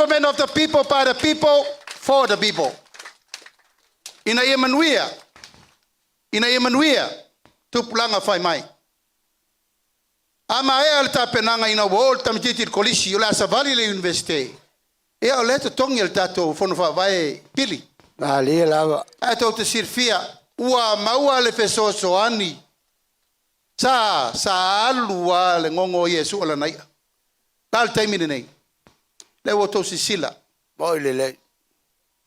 Government of the people, by the people, for the people. Ina ia manuia, ina ia manuia tupulaga fai mai. A maea le tapenaga ina ua oo le tamaitiiti i le kolisi, o le a savali i le Iunivesite, ia o lea e totogi e le tatou Fono Faavae pili. Malie lava. Ae tou te silafia, ua maua le fesoasoani. Sa, sa alu lava le gogo o Iesu o lana i'a. O le a le taimi lenei? Lea ua outou silasila. Moi lelei.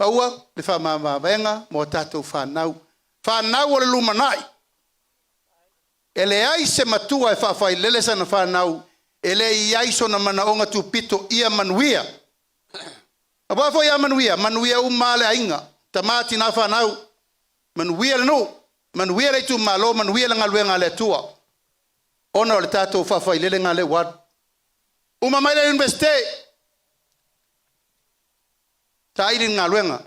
Maua le faamamaavega mo a tatou fanau, fanau o le lumanai. E leai se matua e faafailele sana fanau e le i ai sona manaoga tupito ia manuia. Aua foi a manuia, manuia uma lava le aiga, tama, tina, fanau, manuia le nuu, manuia le itumalo, manuia le galuega a le Atua ona o le tatou faafailelega lea ua alu. Uma mai le Iunivesite, saili le galuega.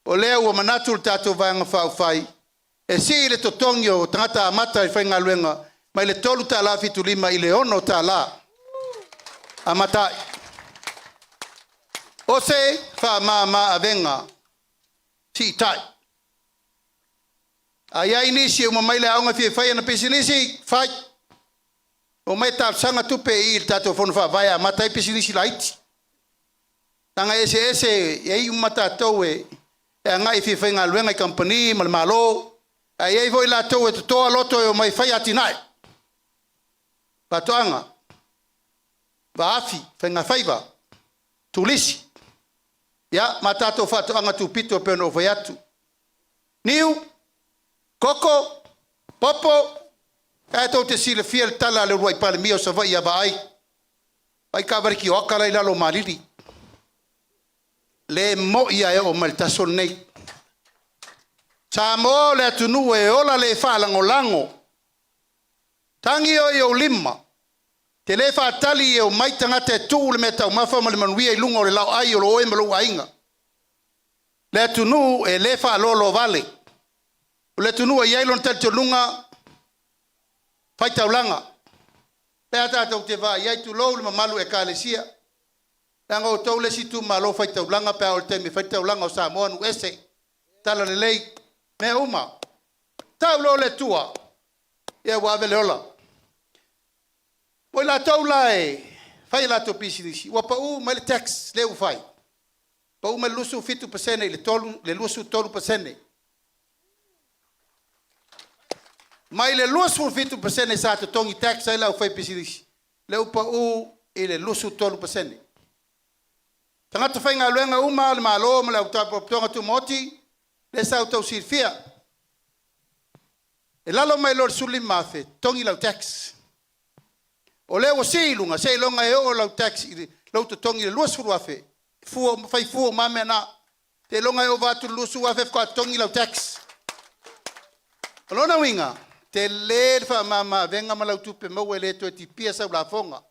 O lea ua manatu le tatou Vaega Faaupufai e sii le totogi o tagata amata i faigaluega mai le $3.75 i le $6 amata ai. O se faamama avega siitai. A i ai nisi e uma mai le aoga e fia fai ana pisinisi, fai. Omai e talosaga tupe i i i le tatou Fono Faavae e amata ai pisinisi laiti. Leaga e eseese, e i ai uma tatou e agai e fia faigaluega i kamupani ma le Malo, ae i ai foi latou e totoa loto e omai e fai atinae, faatoaga, vaafi, faigafaiva, turisi, ia ma tatou faatoaga tupito e pei ona ou fai atu. Niu, koko, popo, ae tou te silafia le tala a le uluai Palemia o Savaii ia Vaai, vaai taavale tioata la e i lalo o Malili. Le moi lava e oo mai i le taso lenei. Samoa o le atunuu e ola le faalagolago. Tagi oe i ou lima, te le faatali e omai tagata e tuu le meataumafa ma le manuia i luga o le laoai o oe ma lou aiga. Le atunuu e le faaloaloavale. O le atunuu e i ai lona talitonuga faitaulaga. Pe a tatou te vaai ai, tulou le mamalu o Ekalesia, leaga o outou le isi itumalo faitaulaga pe a oo i le taimi e fai le taulaga o Samoa, nuu ese, talalelei, mea uma. Tau loa o le Atua, ia ua ave le ola. Mo i latou la e fai a latou pisinisi, ua pau mai le tax lea ua fai, pau mai le 27% i le 23%. Mai le 27% sa totogi tax ai le aufaipisinisi, lea ua pau i le 23%. Tagata faigaluega uma a le Malo ma le Faalapotopotoga Tumaoti, lea sa outou silafia, e lalo mai loa i le $15,000, totogi lau tax. O lea ua sii i luga, seiloga e oo lau tax i lou totogi i le $20,000, fua, fai fua uma lava mea na. Seiloga e ova atu i le $20,000 faatoa totogi lau tax. O lona uiga, tele le faamama avega ma lau tupe maua e le toe tipia sau lafoga.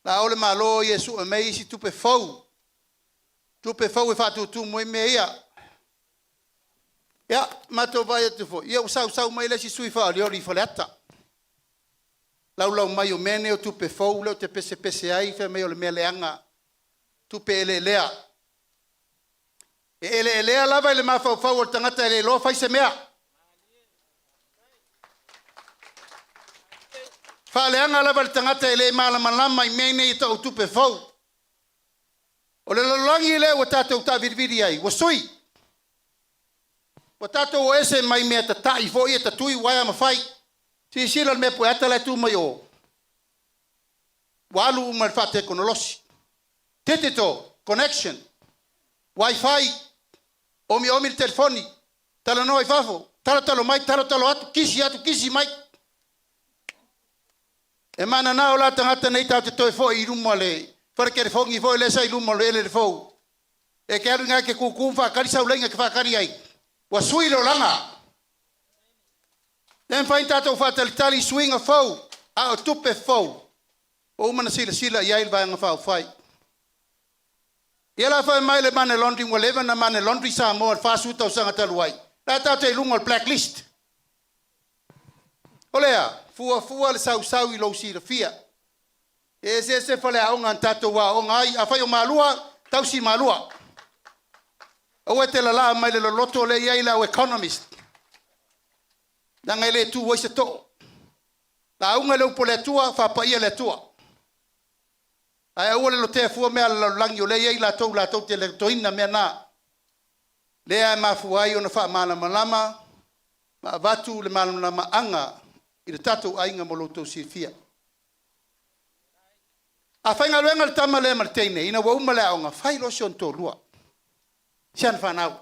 La o le Malo ia e sue mai isi tupe fou, tupe fou e faatutumu ai mea ia. Ia, matou vaai atu foi, ia ua sausau mai le isi sui usufono faaolioli i Faleata, laulau mai o mea nei o tupe fou lea ou te pesepese ai fai mai o le mea leaga, tupe eleelea. E eleelea lava i le mafaufau o le tagata e le iloa fai se mea. Faaleaga lava le tagata e le malamalama i mea nei e tau o tupe fou. O le lalolagi lea ua tatou taavilivili ai, ua sui. Ua tatou o ese mai mea tatai foi ia tatui uaea ma fai. Silasila i le mea pueata la e tu mai o, ua alu uma i le faatekonolosi. Digital connection, wifi, omiomi le telefoni, talanoa i fafo, talotalo mai, talotalo atu, kisi atu, kisi mai. E mananao la tagata nei tatou te toe foi i luma o le fale telefoni foi lea sa i luma o le eleele fou. E te alu i ina e te tutu ma faatali sau laina e te faatali ai. Ua sui le olaga. Le mafai ona tatou faatalitali i suiga fou, a o tupe fou ua uma ona silasila i ai le Vaega Faaupufai. Ia la fai mai le money laundering ua leva ona money laundry Samoa i le 40 tausaga talu ai. La tatou te i luga o le black list. O lea, fuafua le sausau i lou silafia. E eseese faleaoga na tatou aooga ai. Afai o Malua, tausi Malua. Aua e te lalaa mai le loloto lea e i ai le au economist, leaga e le tu ai se too. Lauga i le upu a le Atua, faapaia le Atua. Ae aua le lotea fua mea a le lalolagi, o lea e i ai latou latou te lotoina mea na. Lea e mafua ai ona faamalamalama ma avatu le malamalamaaga i le tatou aiga mo lo outou silafia. A faigaluega le tama lea ma le teine ina ua uma le aoga, fai loa si ona toalua, si ana fanau.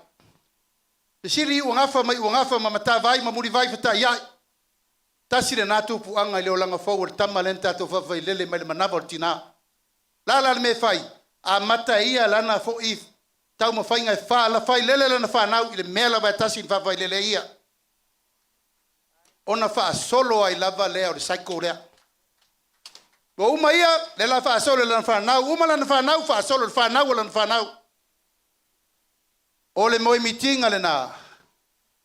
Fesili Iugafa ma Iugafa ma Matavai ma Mulivai Fetaiai. Tasi lena tupuaga i le olaga fou o le tama lea na tatou faafailele mai le manava o le tina. O le a la le mea e fai? Amata e ia lana foi taumafaiga e faalafai lana fanau i le mea lava e tasi na faafailele ai ia. Ona faasolo ai lava lea o le cycle lea. Ua uma ia, lea la faasolo i lana fanau, uma lana fanau, faasolo i le fanau o lana fanau. O le moemitiga lena,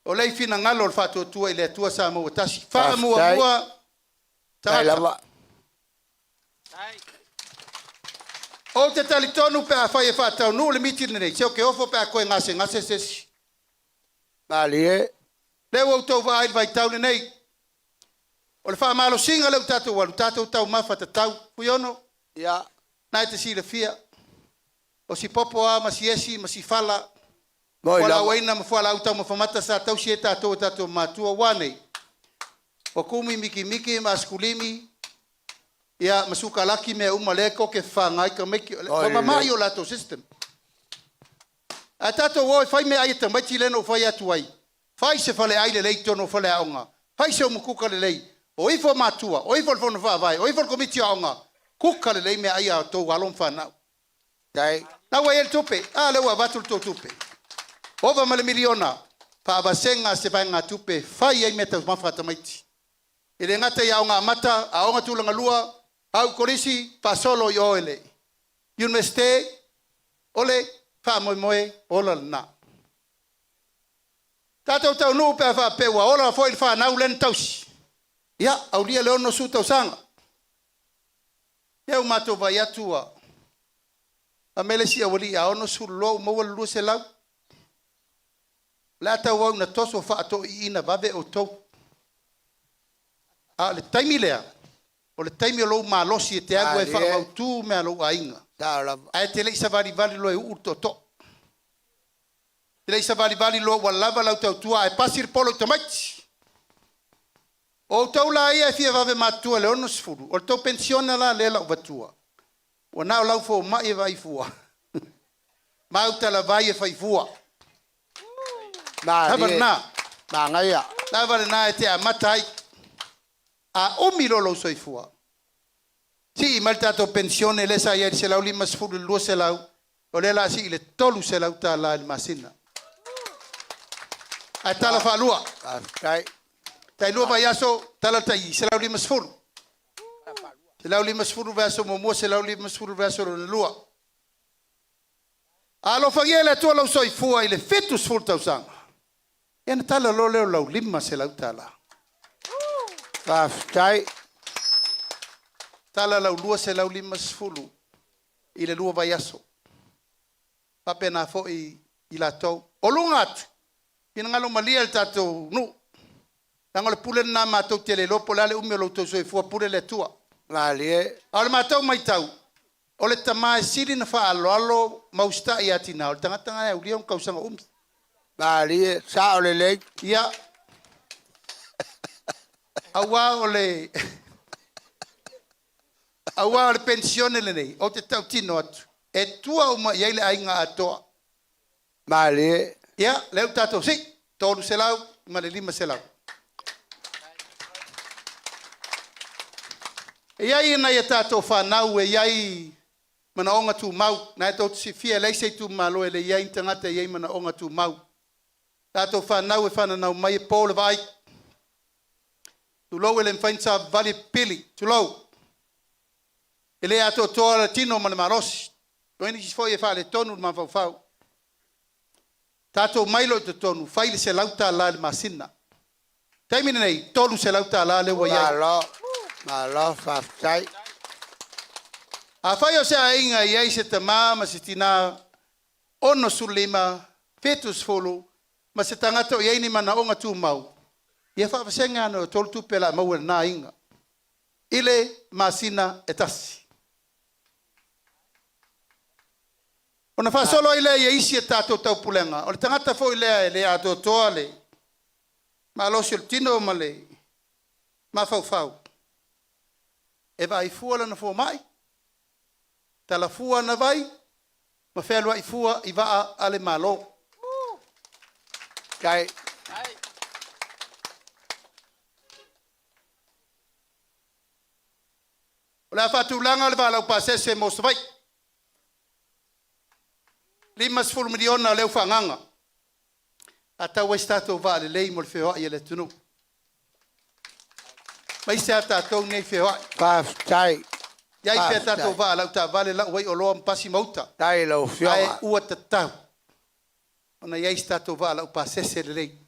o le finagalo o le Faatuatua i le Atua Samoa ua tasi. Faamuamua Tai tagata. lava. Ou te talitonu pe afai e faataunuu le miti lenei, se o ke ofo pe a koe gasegase se isi. Malie. Lea ua outou vaai i le vaitau lenei. O le faamalosiga lea ua tatou alu, tatou taumafa tatau. Fuiono, na e te silafia. O si popo lava ma si esi ma si fala, Moi fualaau lava. aina ma fualaau taumafa mata sa tausi ai tatou e tatou matua ua nei. Ua kumi mikimiki ma askulimi, ia ma sukalaki mea uma lea e koke fafaga ai tamaiti. Ua Oi, mama'i lelei. o latou system. Ae tatou o e fai meaai a tamaiti lea na ou fai atu ai. Fai se faleai lelei i totonu o faleaoga. Fai se umukuka lelei. O ifo matua, o ifo le fono faavae, o ifo le komiti o aoga. Kuka lelei meaai a outou alo ma fanau. Tai. Na ua i ai le tupe. A, lea ua avatu le tou tupe. Ova ma le miliona. Faavasega se vaegatupe fai ai mea taumafa a tamaiti. E le gata i aoga amata, aoga tulaga lua, au kolisi, faasolo i o i le Iunivesite, o le faamoemoe ola lena. Tatou taunuu pe a faapea ua ola foi le fanau lea na tausi. Ia, aulia le 60 tausaga. Ia ua matou vaai atu ua fai mai le isi aualii a 62 ua maua le 200. O le a tauau ina toso faatoiina vave outou. A o le taimi lea, o le taimi o lou malosi e te alu ai e Malie. faamautu mea a lou aiga. Sao lava. Ae te le i savalivali loa e uu le tootoo. Te le i savalivali loa ua lava lau tautua ae pasi le polo i tamaiti. O outou la ia e fia vave matutua i le 60, o le tou penisione la lea lau vatua. Ua na o lau fomai e vaai fua. Ma au talavai e fai fua. Lava Malie. lena. Magaia. Lava lena e te amata ai. A umi loa lou soifua. Sii mai le tatou penisione lea sa i ai i le 150 i le 200, o lea o le a sii i le $300 i le masina. Ae tala faalua. Faafetai. Tai lua vaiaso, tala tai 150. 150 vaiaso muamua, 150 vaiaso lona lua. A alofagia e le Atua lou soifua i le 70 tausaga, ia ona tala loa lea o lau $500. Faafetai. Tala lau 250 i le lua vaiaso. Faapena foi i latou. O luga atu, finagalo malie le tatou nuu. Leaga o le pule lena matou te le iloa po o le a le umi o lo outou soifua, pule le Atua. Malie. A o le matou matau, o le tama e sili ona faaaloalo ma usitai ia tina, o le tagata lena e aulia ona tausaga umi. Malie. Sao lelei. Ia, aua o le aua o le penisione lenei, ou te tautino atu, e tua uma i ai le aiga atoa. Malie. Ia, lea ua tatou sii, 300 ma le 500. E i ai nai a tatou fanau e i ai manaoga tumau, na e tou te silafia e leai se itumalo e le i ai ni tagata e i ai manaoga tumau. Tatou fanau e fananau mai e po le vaai. Tulou e le mafai ona savavali e pipili, tulou. E le atoatoa le tino ma le malosi. O ai nisi foi e faaletonu le mafaufau. Tatou mai loa i totonu, fai le $100 i le masina. Taimi lenei, $300 lea ua i ai. Malo. Malo, faafetai. Afai o se aiga e i ai se tama ma se tina 65, 70 ma se tagata o i ai ni manaoga tumau, ia faavasega ane o tolu tupe o le a maua e lena aiga i le masina e tasi. Ona faasolo ai lea i isi a tatou taupulega, o le tagata foi lea e le atoatoa le malosi o le tino ma le mafaufau, e vaai fua lana fomai, talafua ana vai, ma fealuai fua i vaa a le Malo. Tai. O le a faatulaga le vaa laupasese mo Savaii. $50 miliona lea ua faaagaaga. Faatau ai se tatou vaa lelei mo le feoai o le atunuu. Aemaise lava tatou nei feoai. Faafetai. E i ai pea tatou vaa lau taavale lau ai oloa ma pasi ma uta. Tai lau Ae Afioga. ua tatau ona i ai se tatou vaa laupasese lelei.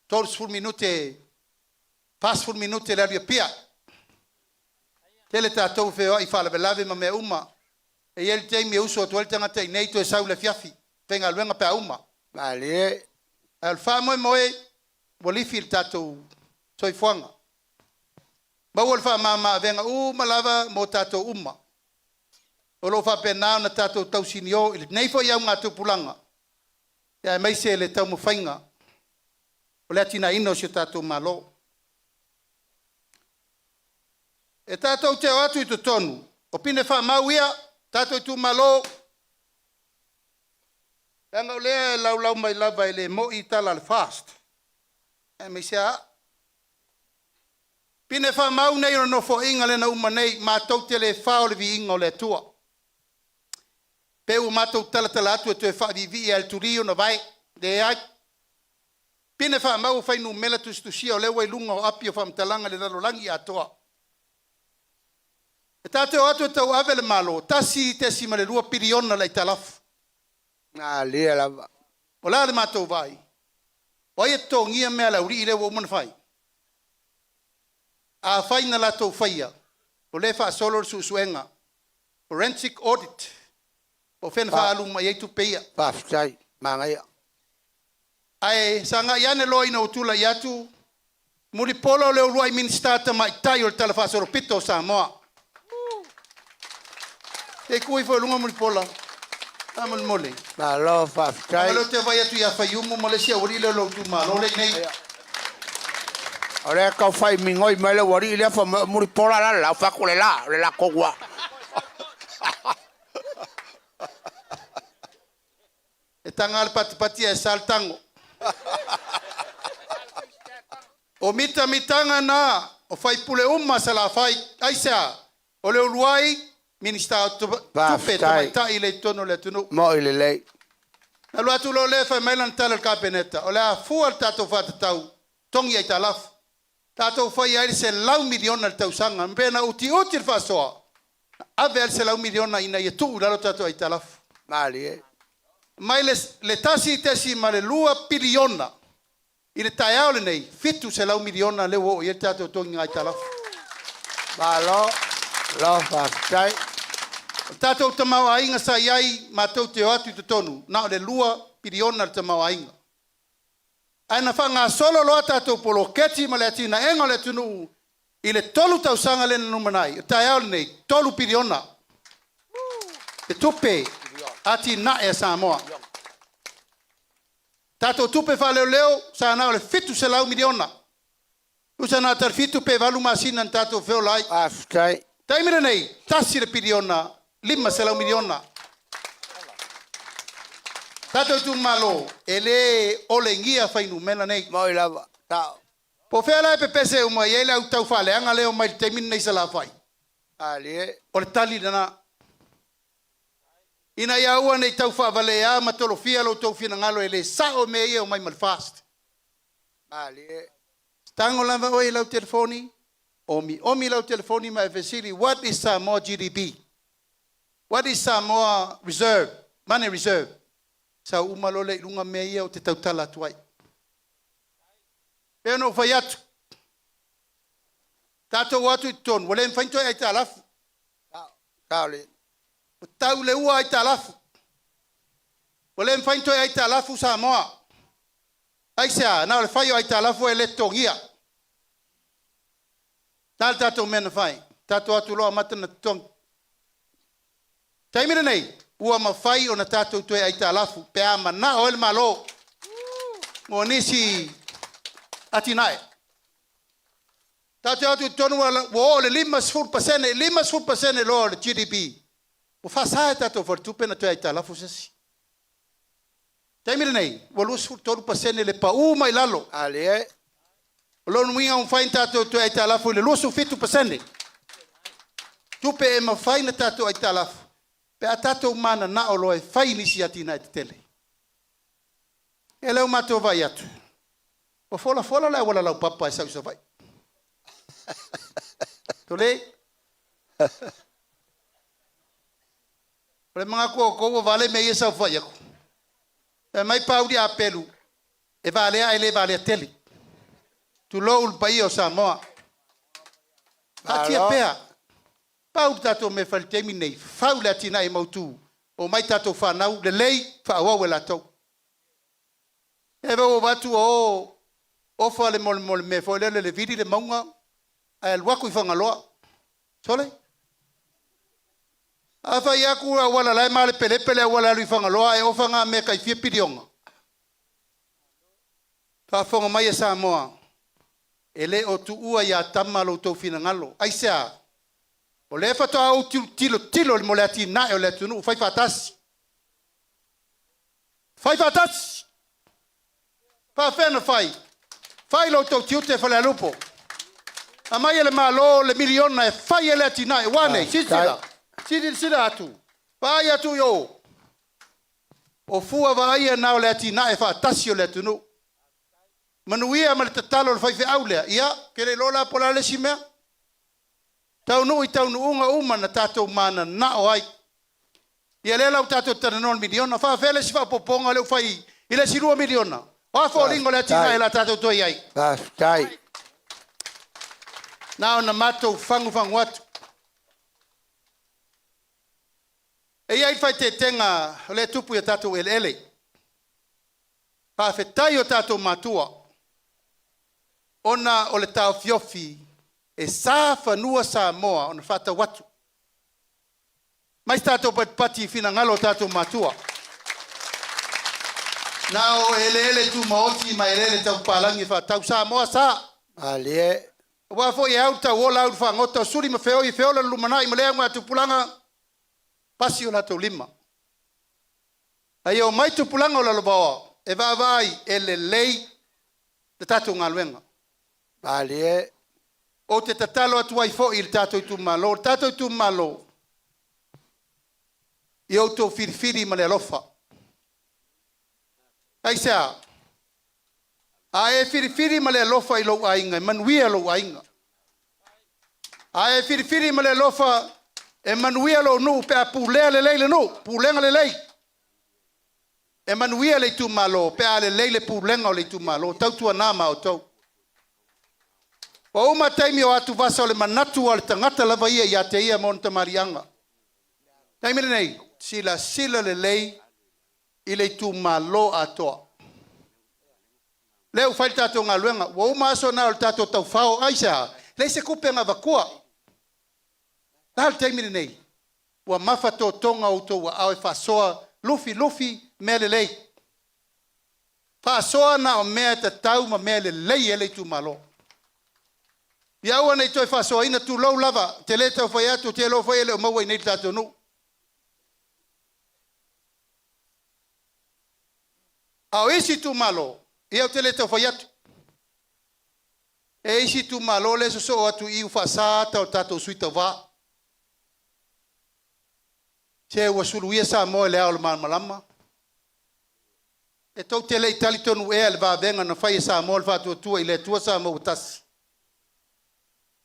30 minute, 40 minute le alu i Apia. Tele tatou feoai i faalavelave ma mea uma. E i ai le taimi e usu atu ai le tagata i inei toe sau i le afiafi, faigaluega pe a uma. Malie. Ae o le faamoemoe ua lifi le tatou soifuaga. Maua le faamama-avega uma lava mo tatou uma. O lo o faapena ona tatou tausinio i lenei foi augatupulaga, aemaise le taumafaiga o le atinaeina o si o tatou Malo. E tatou te o atu i totonu, o pine faamau ia, tatou itumalo, leaga o lea e laulau mai lava e le moi tala a le FAST, aemaise lava au. Pine faamau nei o le Nofoaiga lea na uma nei, matou te le fao le viiga o le Atua. Pe ua matou talatala atu e toe faaviivii lava e le tuli ona vae. Leai. Pine faamau o fuainumera tusitusia o lea ua i luga o api o faamatalaga i le lalolagi atoa. E tatou te o atu e tauave le Malo, 1.2 piliona le aitalafu. Malie lava. O le a le matou vaai? O ai e totogia mea a le aualii lea ua uma ona fai? Afai na latou faia, o lea e faasolo le suesuega, forensic audit, po o fea na faaalu uma i ai tupe ia. Faafetai. Manaia. Ae sagai ane loa ina ua tulai atu, Mulipola o le uluai Minisita tamaitai o le talafaasolopito o Samoa. Se i tu ifo i luga Mulipola, faamolemole. Malo faafetai. Leaga o lea ou te vaai atu ia Faiumu ma le isi aualii lea o lou itumalo lea e i inei. O lea e tau fai migoi mai le aualii lea fai mai o Mulipola la le la, ou fai atu o le la, o le la tonu lava. E taga lava le patipati ae sa le tago. O mitamitaga na o faipule uma a Salafai. Aisea? O le uluai Minisita o Tupe Faafetai. tamaitai lea i totonu o le atunuu. Moi lelei. Na alu atu loa lea fai mai lana tala i le Kapeneta, o le a fua le tatou faatatau togi aitalafu. Tatou faia ai le $100 miliona i le tausaga. Pe na utiuti le faasoa, na ave ai le $100 miliona ina ia tuu i lalo tatou aitalafu. Malie. Mai le 1.2 piliona i le taeao lenei, $700 miliona lea ua oo i ai le tatou togiga aitalafu. Malo, malo faafetai. O le tatou tamaoaiga sa i ai matou te o atu i totonu, na o le 2 piliona le tamaoaiga. Ae na faagasolo loa tatou poloketi ma le atinaega o le atunuu i le 3 tausaga lea na lumanai, o le taeao lenei, 3 piliona le tupe atinae a Samoa. Tatou tupe faaleoleo sa na o le $700 miliona. Tusa na o le 7 pe 8 masina na tatou feola ai. Faafetai. Taimi lenei, tasi le piliona, $500 miliona. Tatou itumalo, e le olegia fuainumera nei. Moi lava. Sao. Po o fea la e pepese uma i ai le au taufaaleaga lea e omai i le taimi lenei i Salafai? Malie. O le tali lena. Ina ia aua ne i tau faavalea ma tolofia lo outou finagalo e le sao mea ia e omai ma le FAST. Malie. Tago lava oe i lau telefoni, omiomi lau telefoni ma e fesili, what is Samoa GDP? What is Samoa reserve, money reserve? Sau uma loa lea i luga mea ia ou te tautala atu ai. Pei ona ou fai atu, tatou o atu i totonu, ua le mafai ona toe aitalafu. Saole. Ua tau le ua aitalafu. Ua le mafai ona toe aitalafu Samoa. Aisea? Na o le fai o aitalafu e le totogia. Na le tatou mea na fai. Tatou atu loa amata ona totogi. Taimi lenei, ua mafai ona tatou toe aitalafu pe a manao ai le Malo mo nisi atinae. Tatou atu i totonu ua oo le 50%, 50% loa o le GDP. Ua faasa e tatou faletupe na toe aitalafu se isi. Taimi lenei, ua 23% le pau mai lalo. Alie. O lona uiga ua mafai ona tatou toe aitalafu i le 27%. Tupe e mafai ona tatou aitalafu pe a tatou mananao loa e fai nisi atinae tetele. E lea ua matou vaai atu, ua folafola le auala laupapa e sau i Savaii. Tole, o le manatu o outou ua vale mea ia e saofai atu. Fai mai Pauli Apelu, e valea ae le valea tele. Tulou le paia o Samoa. Taatia pea. Pau le tatou mea e fai i le taimi lenei, fau le atinae mautu, omai tatou fanau lelei faaauau e latou. E ua avatu o ofa le mo le mea foi lele le vili le mauga ae alu atu i Fagaloa. Sole? A fai atu auala la e malepelepe le auala e alu i Fagaloa ae ofa ngā mea tai fia piliona. Faafofoga mai e Samoa, e le o tuua ia tama lo outou finagalo. Aisea? O lea faatoa ou tilotilo mo le atinae o le atunuu, fai faatasi. Fai faatasi! Faafefea na fai? Fai lo outou tiute Falealupo. Aumai e le Malo le miliona e fai e le atinae. Ua nei, silasila, silasila atu, vaai atu i o. O fua vaaia na o le atinae faatasi o le atunuu. Manuia ma le tatalo o le faifeau lea, ia, ke le iloa la po o le a le isi mea. Taunuu i taunuuga uma na tatou mananao ai. Ia lea la ua tatou talanoa i le miliona. Faafefea le isi faaopoopoga lea ua fai i le isi $2 miliona? O a foliga o le atinae la tatou toe i ai? Faafetai. Na ona matou fagufagu atu. E i ai le faaeteetega o lea e tupu i a tatou eleele. Faafetai o tatou matua, ona o le taofiofi e sa fanua Samoa ona faatau atu. Mai se tatou patipati i finagalo o tatou matua. Na o eleele tumaoti ma eleele tau papalagi e faatau Samoa sa. Alie. Aua foi e au le tauola au le fagota o suli ma feoi e feola le lumanai ma le auga tupulaga pasi o latou lima. Ae o mai tupulaga o lalovaoa e vaavaai e lelei le tatou galuega. Alie. Ou te tatalo atu ai foi i le tatou itumalo, le tatou itumalo, ia outou filifili ma le alofa. Aisea? A e filifili ma le alofa i lou aiga, e manuia lou aiga. A e filifili ma le alofa, e manuia lou nuu pe a pulea lelei le nuu, pulega lelei. E manuia le itumalo pe a lelei le pulega o le itumalo, tautuana ma outou. Ua uma taimi o atuvasa o le manatu o le tagata lava ia ia te ia ma ona tamaliiaga. Taimi lenei, silasila lelei i le itumalo atoa. Lea ua fai le tatou galuega, ua uma aso na o le tatou taufao, aisea? Leai se tupe na avatua. La le taimi lenei, ua mafatotoga outou aao e faasoa lufilufi mea lelei. Faasoa na o mea e tatau ma mea lelei e le itumalo. Ia aua ne i toe faasoaina tulou lava, te le tau fai atu, te iloa foi e le o maua i nei le tatou nuu. A o isi itumalo, ia ou te le tau fai atu. E isi itumalo lea e sosoo atu i faasa ata o tatou sui tauva. Se ua suluia Samoa i le ao o le malamalama. E tou te le i talitonu ea le vavega na fai e Samoa le faatuatua i le Atua Samoa ua tasi.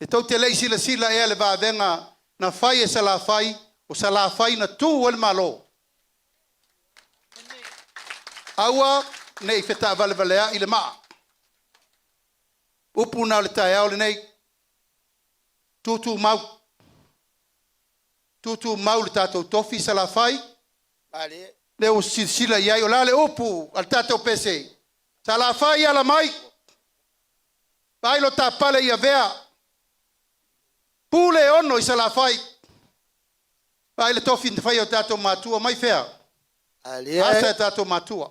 E tou te le i silasila ea le vavega na fai e Salafai, o Salafai na tu ai le Malo. Aua ne i fetaavalevaleai le maa. Upu na o le taeao lenei. Tutumau. Tutumau le tatou tofi Salafai, lea ua silasila i ai, o le a le upu a le tatou pese? Salafai ala mai, vaai lo ta pale i Avea, pule ono i Salafai, vaai le tofi na fai o tatou matua mai fea? Asa e tatou matua.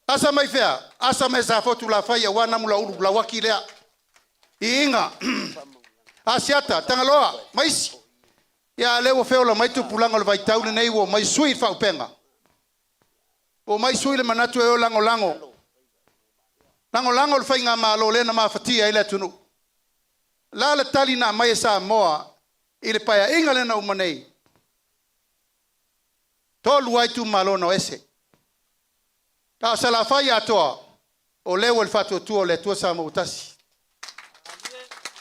Asa mai fea? Asa mai Safotu Lafai aua Namulauulu Lauaki lea. Iiga, Asiata, Tagaloa, ma isi. Ia a lea ua feola mai tupulaga o le vaitau lenei ua omai sui le faaupega. Ua omai sui le manatu e o lagolago. Lagolago le faigamalo lea na mafatia ai le atunuu. O le a le tali na aumai e Samoa i le Paeaiga lea na uma nei? 3 lava itumalo na o ese. A o Salafai atoa, o lea ua i le faatuatua o le Atua Samoa ua tasi.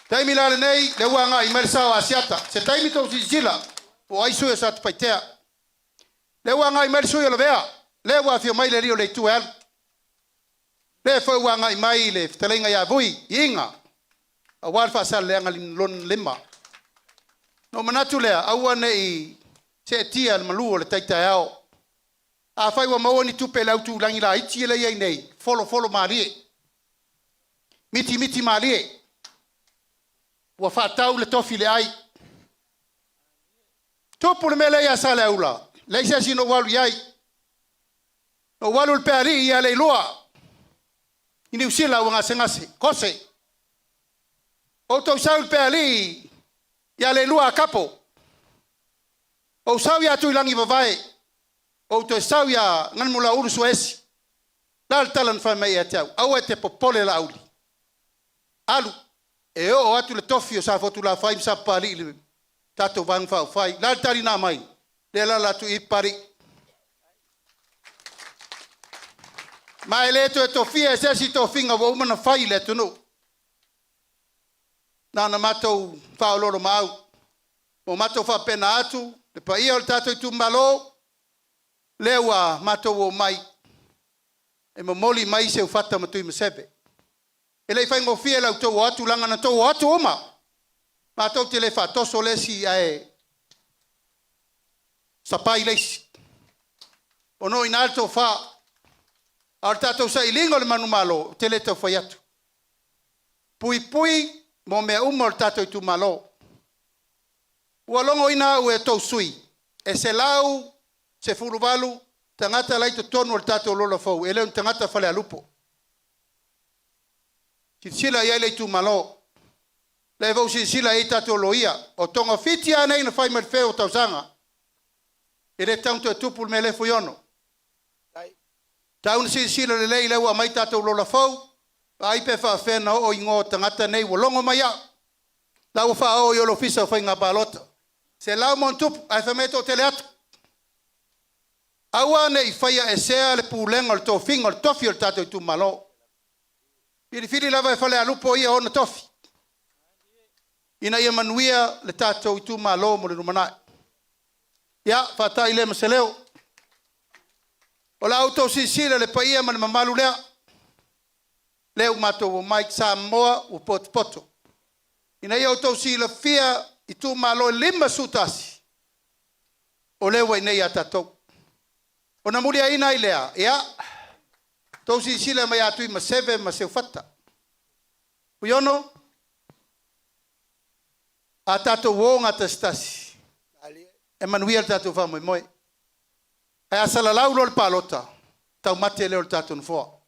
Taimi la lenei, lea ua agai mai le sao o Asiata. Se taimi tou silasila po o ai sui o Satupaitea. Lea ua agai mai le sui o Lavea, lea ua afio mai le alii o le Itu e alu. Lea foi ua agai mai le fetalaiga ia Vui, Iiga, aua le Faasaleleaga lona 5. Ona ou manatu lea, aua ne i seetia le malu o le tai taeao. Afai ua maua ni tupe i le autulagi laiti lea e i ai nei, folofolo malie, mitimiti malie, ua faatau le tofi i le ai. Tupu le mea lea ia Saleaula, leai se isi na ou alu i ai. Na ou alu i le Pealii ia Leilua i Niu Sila ua gasegase, kose. Ou toe sau i le Pealii ia Leilua a Kapo. Ou sau ia Tuilagi Vavae, ou toe sau ia Ganemulaulu Suaesi. O le a le tala na fai mai ia te au? Aua e te popole Laauli. Alu, e oo atu le tofi o Safotulafai ma Sapapalii i le tatou Vaega Faaupufai. O le a le tali na aumai? Lea e alaala atu i i Papalii. Ma e le toe tofia e se isi tofiga ua uma ona fai i le atunuu. Na ona matou faaoloolomaau ma matou faapena atu le paia o le tatou itumalo, lea ua matou omai e momoli mai Seufata ma Tuimaseve. E le i faigofie la outou o atu leaga na outou o atu uma. Matou te le faatoso le isi ae sapai le isi. Ono o i ina le tofa. A o le tatou sailiga o le manumalo, ou te le tau fai atu. Puipui mo mea uma o le tatou itumalo. Ua logoina au e tou sui, e 118 tagata la e i totonu o le tatou lola fou, e le o ni tagata falealupo. Silasila i ai le itumalo. Lea foi ua silasila i ai tatou loia. O togafiti lava nei na fai mai le feu o tausaga. E le tatau ona toe tupu le mea lea Fuiono. Tau ona silasila lelei lea ua aumai tatou lola fou, vaai pe faafefea ona oo igoa o tagata nei ua logo mai au. La ua faaoo i o le Ofisa o Faiga Palota. 100+, ae fai mai e toatele atu. Aua ne i faia esea le pulega o le tofiga o le tofi o le tatou itumalo. Filifili lava e Falealupo ia ona tofi ina ia manuia le tatou itumalo mo le lumanai. Ia, faata'i lea ma se leo. O la outou silasila i le paia ma le mamalu lea, lea ua matou omai, Samoa ua potopoto. Ina ia outou silafia itumalo e 51, o lea ua i inei ia tatou. Ona muliaina ai lea, ia, outou silasila mai ia Tuimaseve ma Seufata. Fuiono, a tatou o gatasitasi, e manuia le tatou faamoemoe. Ae a salalau loa le palota, taumate lea o le tatou nofoa.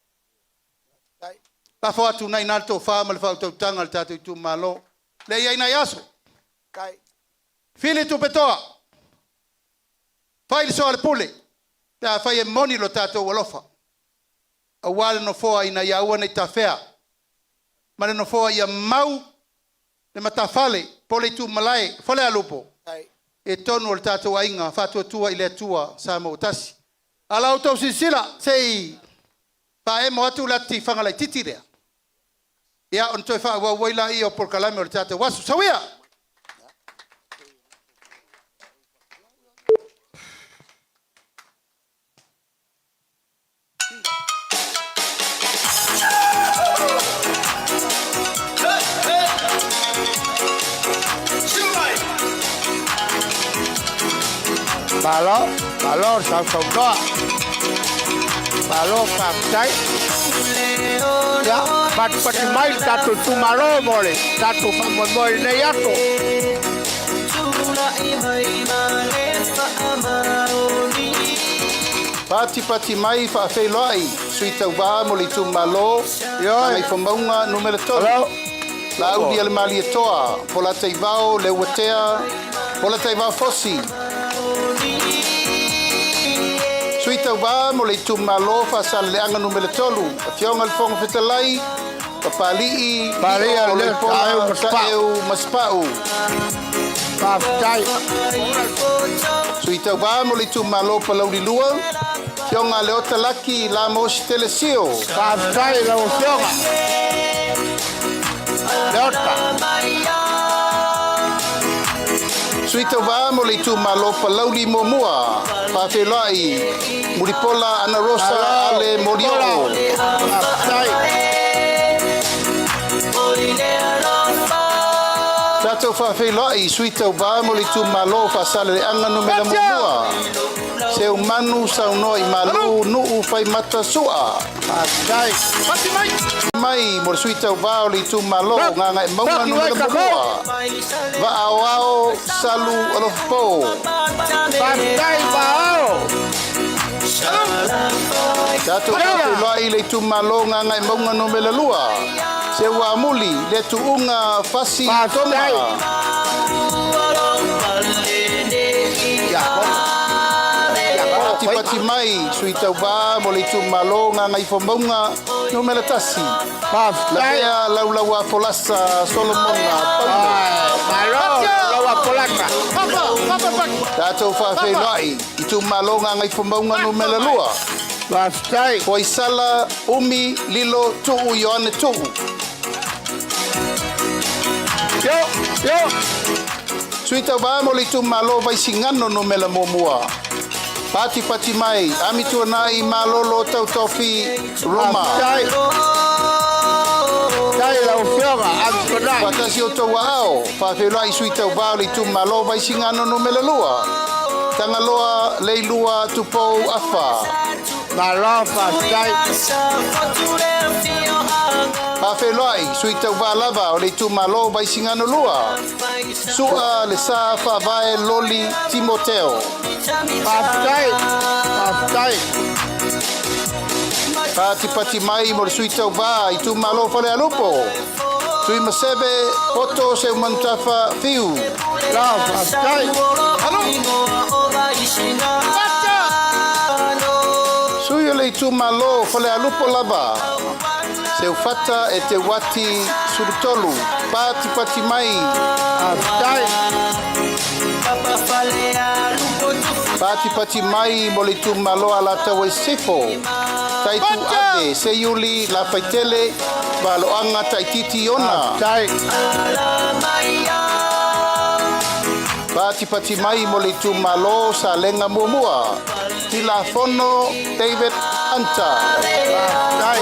Lafo atu i ina le tofa ma le faautautaga a le tatou itumalo. Lea e i ai nai aso. Fili Tupetoa, fai le soa o le pule, pe afai e moni lo tatou alofa, aua le nofoa ina ia aua ne i tafea, ma le nofoa ia mau le matafale po o le itumalae Falealupo i totonu o le tatou aiga faatuatua i le Atua Samoa ua tasi. A la outou silasila, se i faaemo atu le ata tifaga laitiiti lea, ia ona toe faaauau ai lea o polokalame o le tatou aso. Sauia! Malo, malo sausaunoa. Malo faafetai. Ia, patipati mai le tatou itumalo mo le tatou faamoemoe i lenei aso. Patipati mai faafeiloai sui tauvā mo le itumalo Ioe. Gagaifomauga numera 3. Hello. Laauli Alemalietoa, Polataivao Leuatea, Polataivao Fosi. Sui tauvā mo le itumalo Faasaleleaga numera 3, Afioga i le Fofoga Fetalai, Papali'i Papali'i Lio le Oloipola Taeu ma Sapau. Taeu ma Sapau. Faafetai. Sui tauvā mo le itumalo Palauli 2, Afioga Leota Laki Lamosi Telesio. Faafetai i lau Afioga. Leota. Sui tauvā mo le itumalo Palauli Muamua, Faafeiloai Mulipola Ana Rosa Malo. Ale Molioo. Faafetai. Tatou faafeiloai sui tauvā mo le itumalo Faasaleleaga numera muamua. Seumanu saunoa i Malu Nuu Faimata Sua. Faafetai. Mai mo le sui tauvā o le itumalo Gagaemauga Pati numera mai ka muamua. Vaaoao Salu Alofapo. Faafetai Vaao. Tatou faafeiloai le itumalo Gagaemauga numera 2. Seuamuli le tuuga Fasi Toma. Faafetai. Ia, ia, Patipati mai sui tauvā mo le itumalo Gagaifomauga numera 1. Faafetai. Lavea Laulaua Folasa Solomona Paulo. Malo, lau Polaka. Tatou faafeiloai itumalo Gagaifomauga numera 2. Faafetai. Foaisala Umi Lilo Tuu Ioane Tuu. Yo, yo. Sui tauvā mo le itumalo Vaisigano numera muamua. Patipati mai Amituanai Malolo Tautofi Roma. Faafetai. Tai lau Afioga, Amituanai. Faatasi o tou aao, faafeiloai sui tauvā o le itumalo Vaisigano numera 2. Tagaloa Leilua Tupou Afa. Malo, faafetai. Faafeiloai sui tauvā lava o le itumalo Vaisigano 2. Sua le sa faavae Loli Timoteo. Faafetai. Faafetai. Patipati mai mo le sui tauvā itumalo Falealupo. Tuimaseve Poto Seumanutafa Fiu. Lau, faafetai. Sui o le itumalo Falealupo lava. Seufata Eteuati Sulutolu. Patipati mai. Faafetai. Patipati mai mo le itumalo Alataua i Sisifo. Taitu Ave Seiuli Lafaitele Valoaga Taititi Iona. Faafetai. Patipati mai mo le itumalo Salega Muamua. Tilafono David Hunter. Faafetai.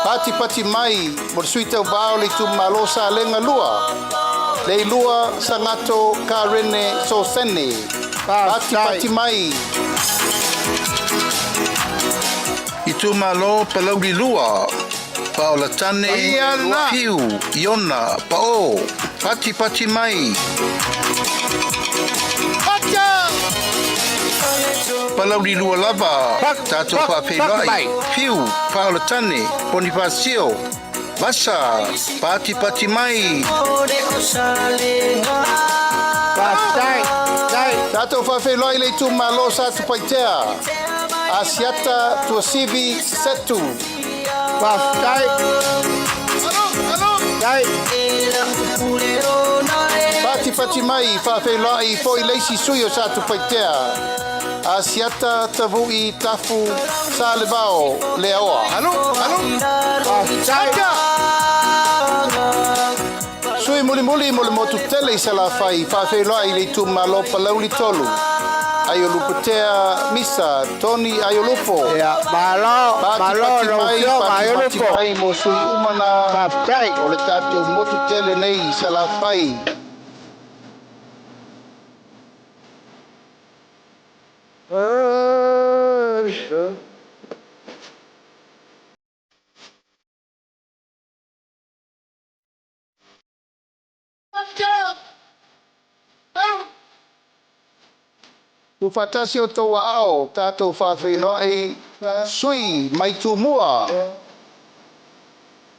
Patipati mai mo le sui tauvā o le itumalo Salega 2. Leilua Sagato Karene Sosene. Patipati mai. Itumalo Palauli 2. Paolatane Ia na. Piu Iona Pao. Patipati mai. Palauli 2 lava. Pak, Tatou pak, pak faafeiloai. mai. Piu Paolatane Bonifasio. Vasa Patipati mai. Faafetai. Tai. Tatou faafeiloai le itumalo Satupaitea. Asiata Tuasivi Setu. Faafetai. Tai. Patipati mai faafeiloai foi le isi sui o Satupaitea. Asiata Tavui Tafu Salevao Leaoa. Faafetai. Sui mulimuli mo le motu tele i Salafai faafeiloai le itumalo Palauli 3. Aiolupotea Misa Tony Aiolupo. Ia, malo, malo Patipati lau mai, afioga patipati Aiolupo. mai mo sui uma na Faafetai. o le tatou motu tele nei i Salafai. Tuufaatasi o outou aao, tatou faafeiloai sui mai Tumua.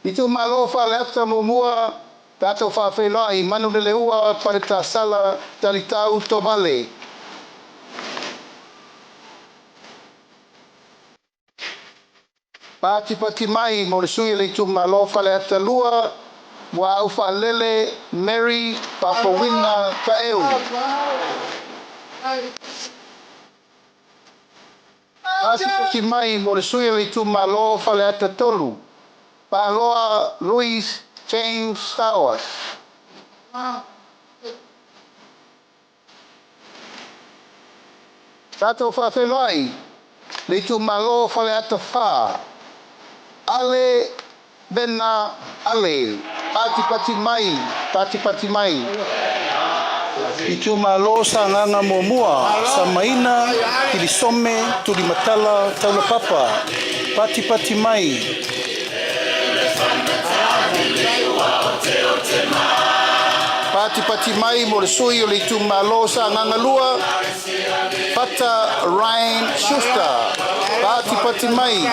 Itumalo Faleata Muamua, tatou faafeiloai Manuleleua Paletasala Talitau Tovale. Patipati mai mo le sui o le itumalo Faleata 2, Muaau Faalele Mary Faafouina Taeu. Patipati mai mo le sui o le itumalo Faleata 3, Paaloa Louis James Towers. Tatou faafeiloai le itumalo Faleata 4, Ale Vena Ale. Patipati mai, patipati mai. Itumalo Sagaga Muamua, Samaina, Kilisome, Tulimatala, Taulapapa. Patipati mai. Patipati mai mo le sui o le itumalo Sagaga 2, Pata Ryan Schuster. Patipati mai.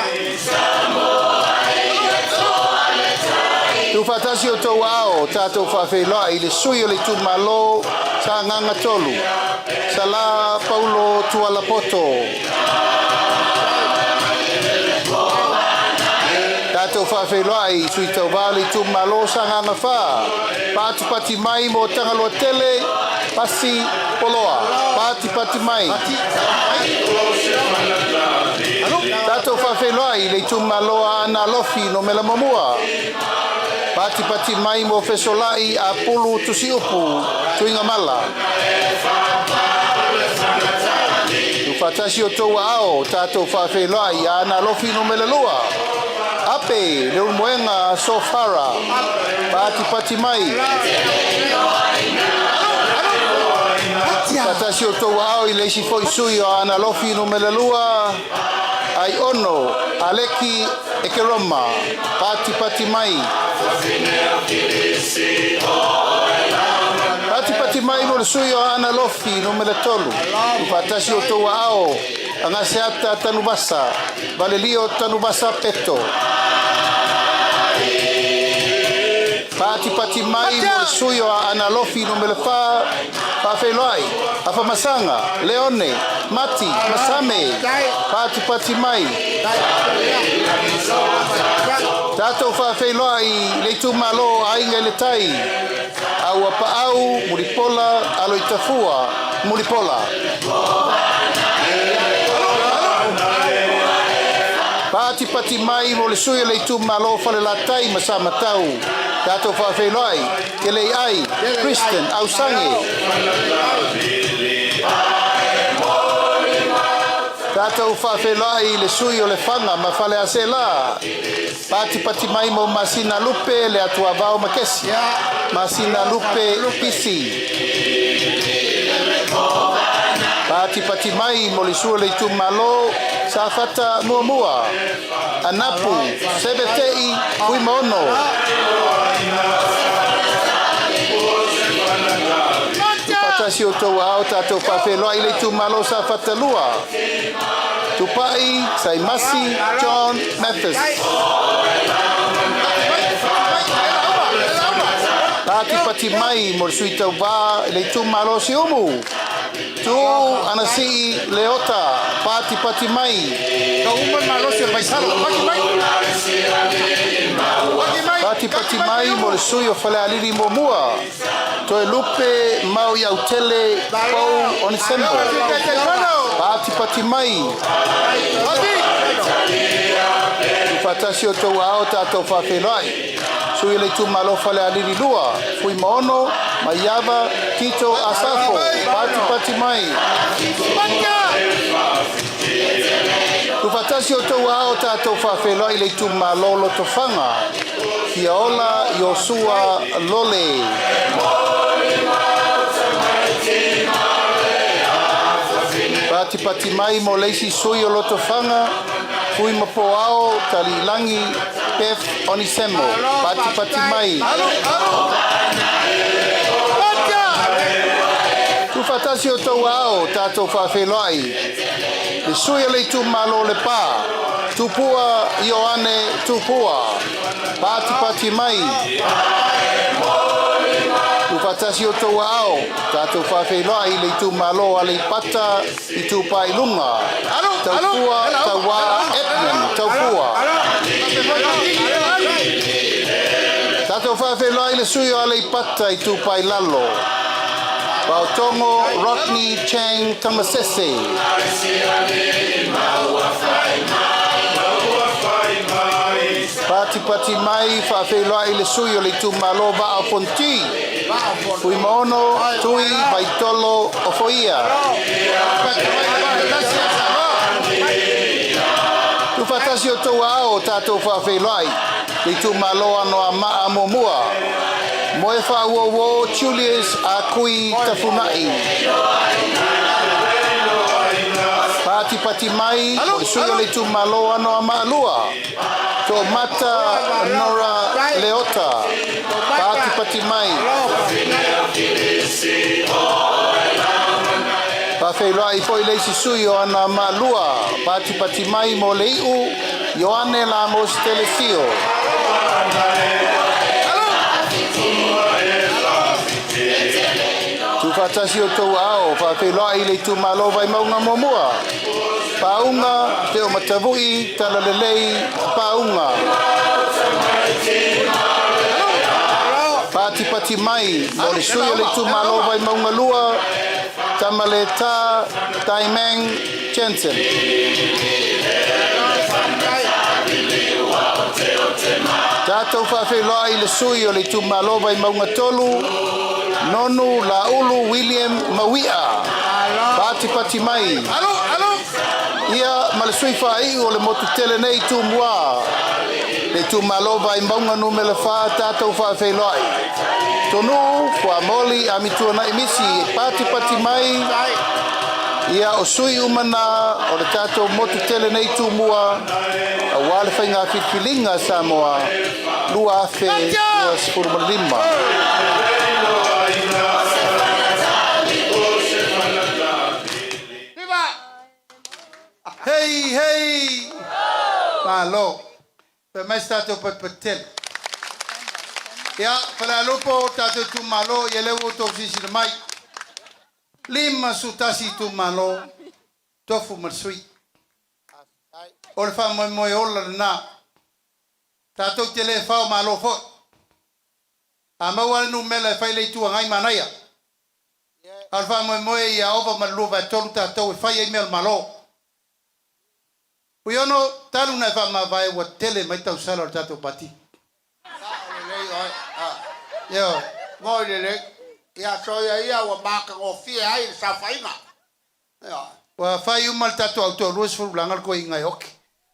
Tuufaatasi o outou aao, tatou faafeiloai i le sui o le itumalo Sagaga 3, Sala Paulo Tualapoto. Tatou faafeiloai i sui tauva o le itumalo Sagaga 4, patipati mai mo Tagaloa Tele, Pasi Poloa. Patipati mai. Tatou faafeiloai i le itumalo Aana Alofi Numera Muamua. Patipati mai mo Fesolai Apulu Tusiupu Tuigamala. Tuufaatasi o outou aao, tatou faafeiloai Aana Alofi Numera 2. Ape Leulumoega Sofara. Patipati mai. Faatasi o outou aao i le isi foi sui o Aana Alofi Numera 2, Aiono Aleki Ekeroma. Patipati mai. Patipati mai mo le sui o Aana Alofi Numera 3. Tuufaatasi o outou aao, Agaseata Tanuvasa, Valelio Tanuvasa Peto. Patipati mai mo le sui o Aana Alofi Numera 4, Faafeiloai, Afamasaga, Leone, Mati, Masame. Patipati mai. Tatou faafeiloai le itumalo Aiga i le Tai, Auapaau, Mulipola, Aloitafua, Mulipola. Patipati mai mo le sui o le itumalo Falelatai ma Samatau. Tatou faafeiloai, Keleiai, Kristen, Ausange. Tatou faafeiloai le sui o Lefaga ma Faleaseela. Patipati mai mo Masina Lupe le Atuavao Makesi. Masina Lupe Pisi. Patipati mai mo le sui o le itumalo Safata Muamua. Anapu Sebetei Fuimaono. Tuufaatasi o outou aao, tatou faafeiloai le itumalo Safata 2. Tupai Saimasi John Mathis. Patipati mai mo le sui tauvā le itumalo Siumu. Tu Anasii Leota. Patipati mai. Patipati mai mo le sui o Falealili Muamua. Toe Lupe Mau Iautele Pau Onisembo. Patipati mai. Tuufaatasi o outou aao, tatou faafeiloai. Sui o le Itumalo Falealili 2, Fuimaono Maiava Tito Asafo, patipati mai. Tuufaatasi o outou aao tatou faafeiloai i le Itumalo Lotofaga, Fiaola Iosua Lole. Patipati mai mo le isi sui o Lotofaga, Fuimapoao Taliilagi Beth Onisemo. Patipati mai. Tuufaatasi o outou aao tatou faafeiloai le sui o le Itumalo Lepa, Tupua Ioane Tupua. Patipati mai. Tuufaatasi o outou aao tatou faafeiloai le Itumalo Aleipata Itupa i Luga, Taufua Tauā Edmund Taufua. Tatou faafeiloai le sui o Aleipata Itupa i Lalo, Paotogo Rodney Chang Tamasese. Patipati mai faafeiloai le sui o le Itumalo Vaa o Fonoti, Fuimaono Tui Vaitolo Ofoia. Tuufaatasi o outou aao tatou faafeiloai le Itumalo Anoamaa 1, Moefaauouo Julius Akui Tafunai. Patipati mai o le sui o le Itumalo Anoamaa 2, Toomata Nora Leota. Patipati mai. Faafeiloai foi le isi sui o Anoamaa 2, patipati mai mo le iu Ioane Lamos Telesio. Tuufaatasi o outou aao faafeiloai le Itumalo Vaimauga 1, Pauga Teomatavui Talalelei Pauga. Patipati mai mo le sui o le Itumalo Vaimauga 2, Tamaleta Taimang Jensen. Tatou faafeiloai le sui o le Itumalo Vaimauga 3, Nonu Laulu William Mauia. Patipati mai. Ia ma le sui faaiu o le motu tele nei Tumua, le Itumalo Vaimauga 4, tatou faafeiloai Tonuu Fuamoli Amituanai Misi. Patipati mai. Ia o sui uma na o le tatou motu tele nei Tumua auā le faiga filifiliga Samoa 2025. Hei, hei! Malo. Fai mai se tatou patipati tele. Ia, Falealupo, tatou itumalo, ia lea ua outou silasila mai. 51 itumalo, tofu ma le sui. O le faamoemoe ola lena. Tatou te le fao malo foi. A maua le numera e fai le Itu Agai manaia. A o le faamoemoe ia ova ma le 2/3 tatou e fai ai mea o le Malo. Fuiono, talu ona e faamavae ua tele mai tausala o le tatou Pati. Ioe. Moi lelei. Ia soia ia ua matagofie ai le saofaiga. Ioe. Ua fai uma le tatou auto 20 laga le koiga e oke.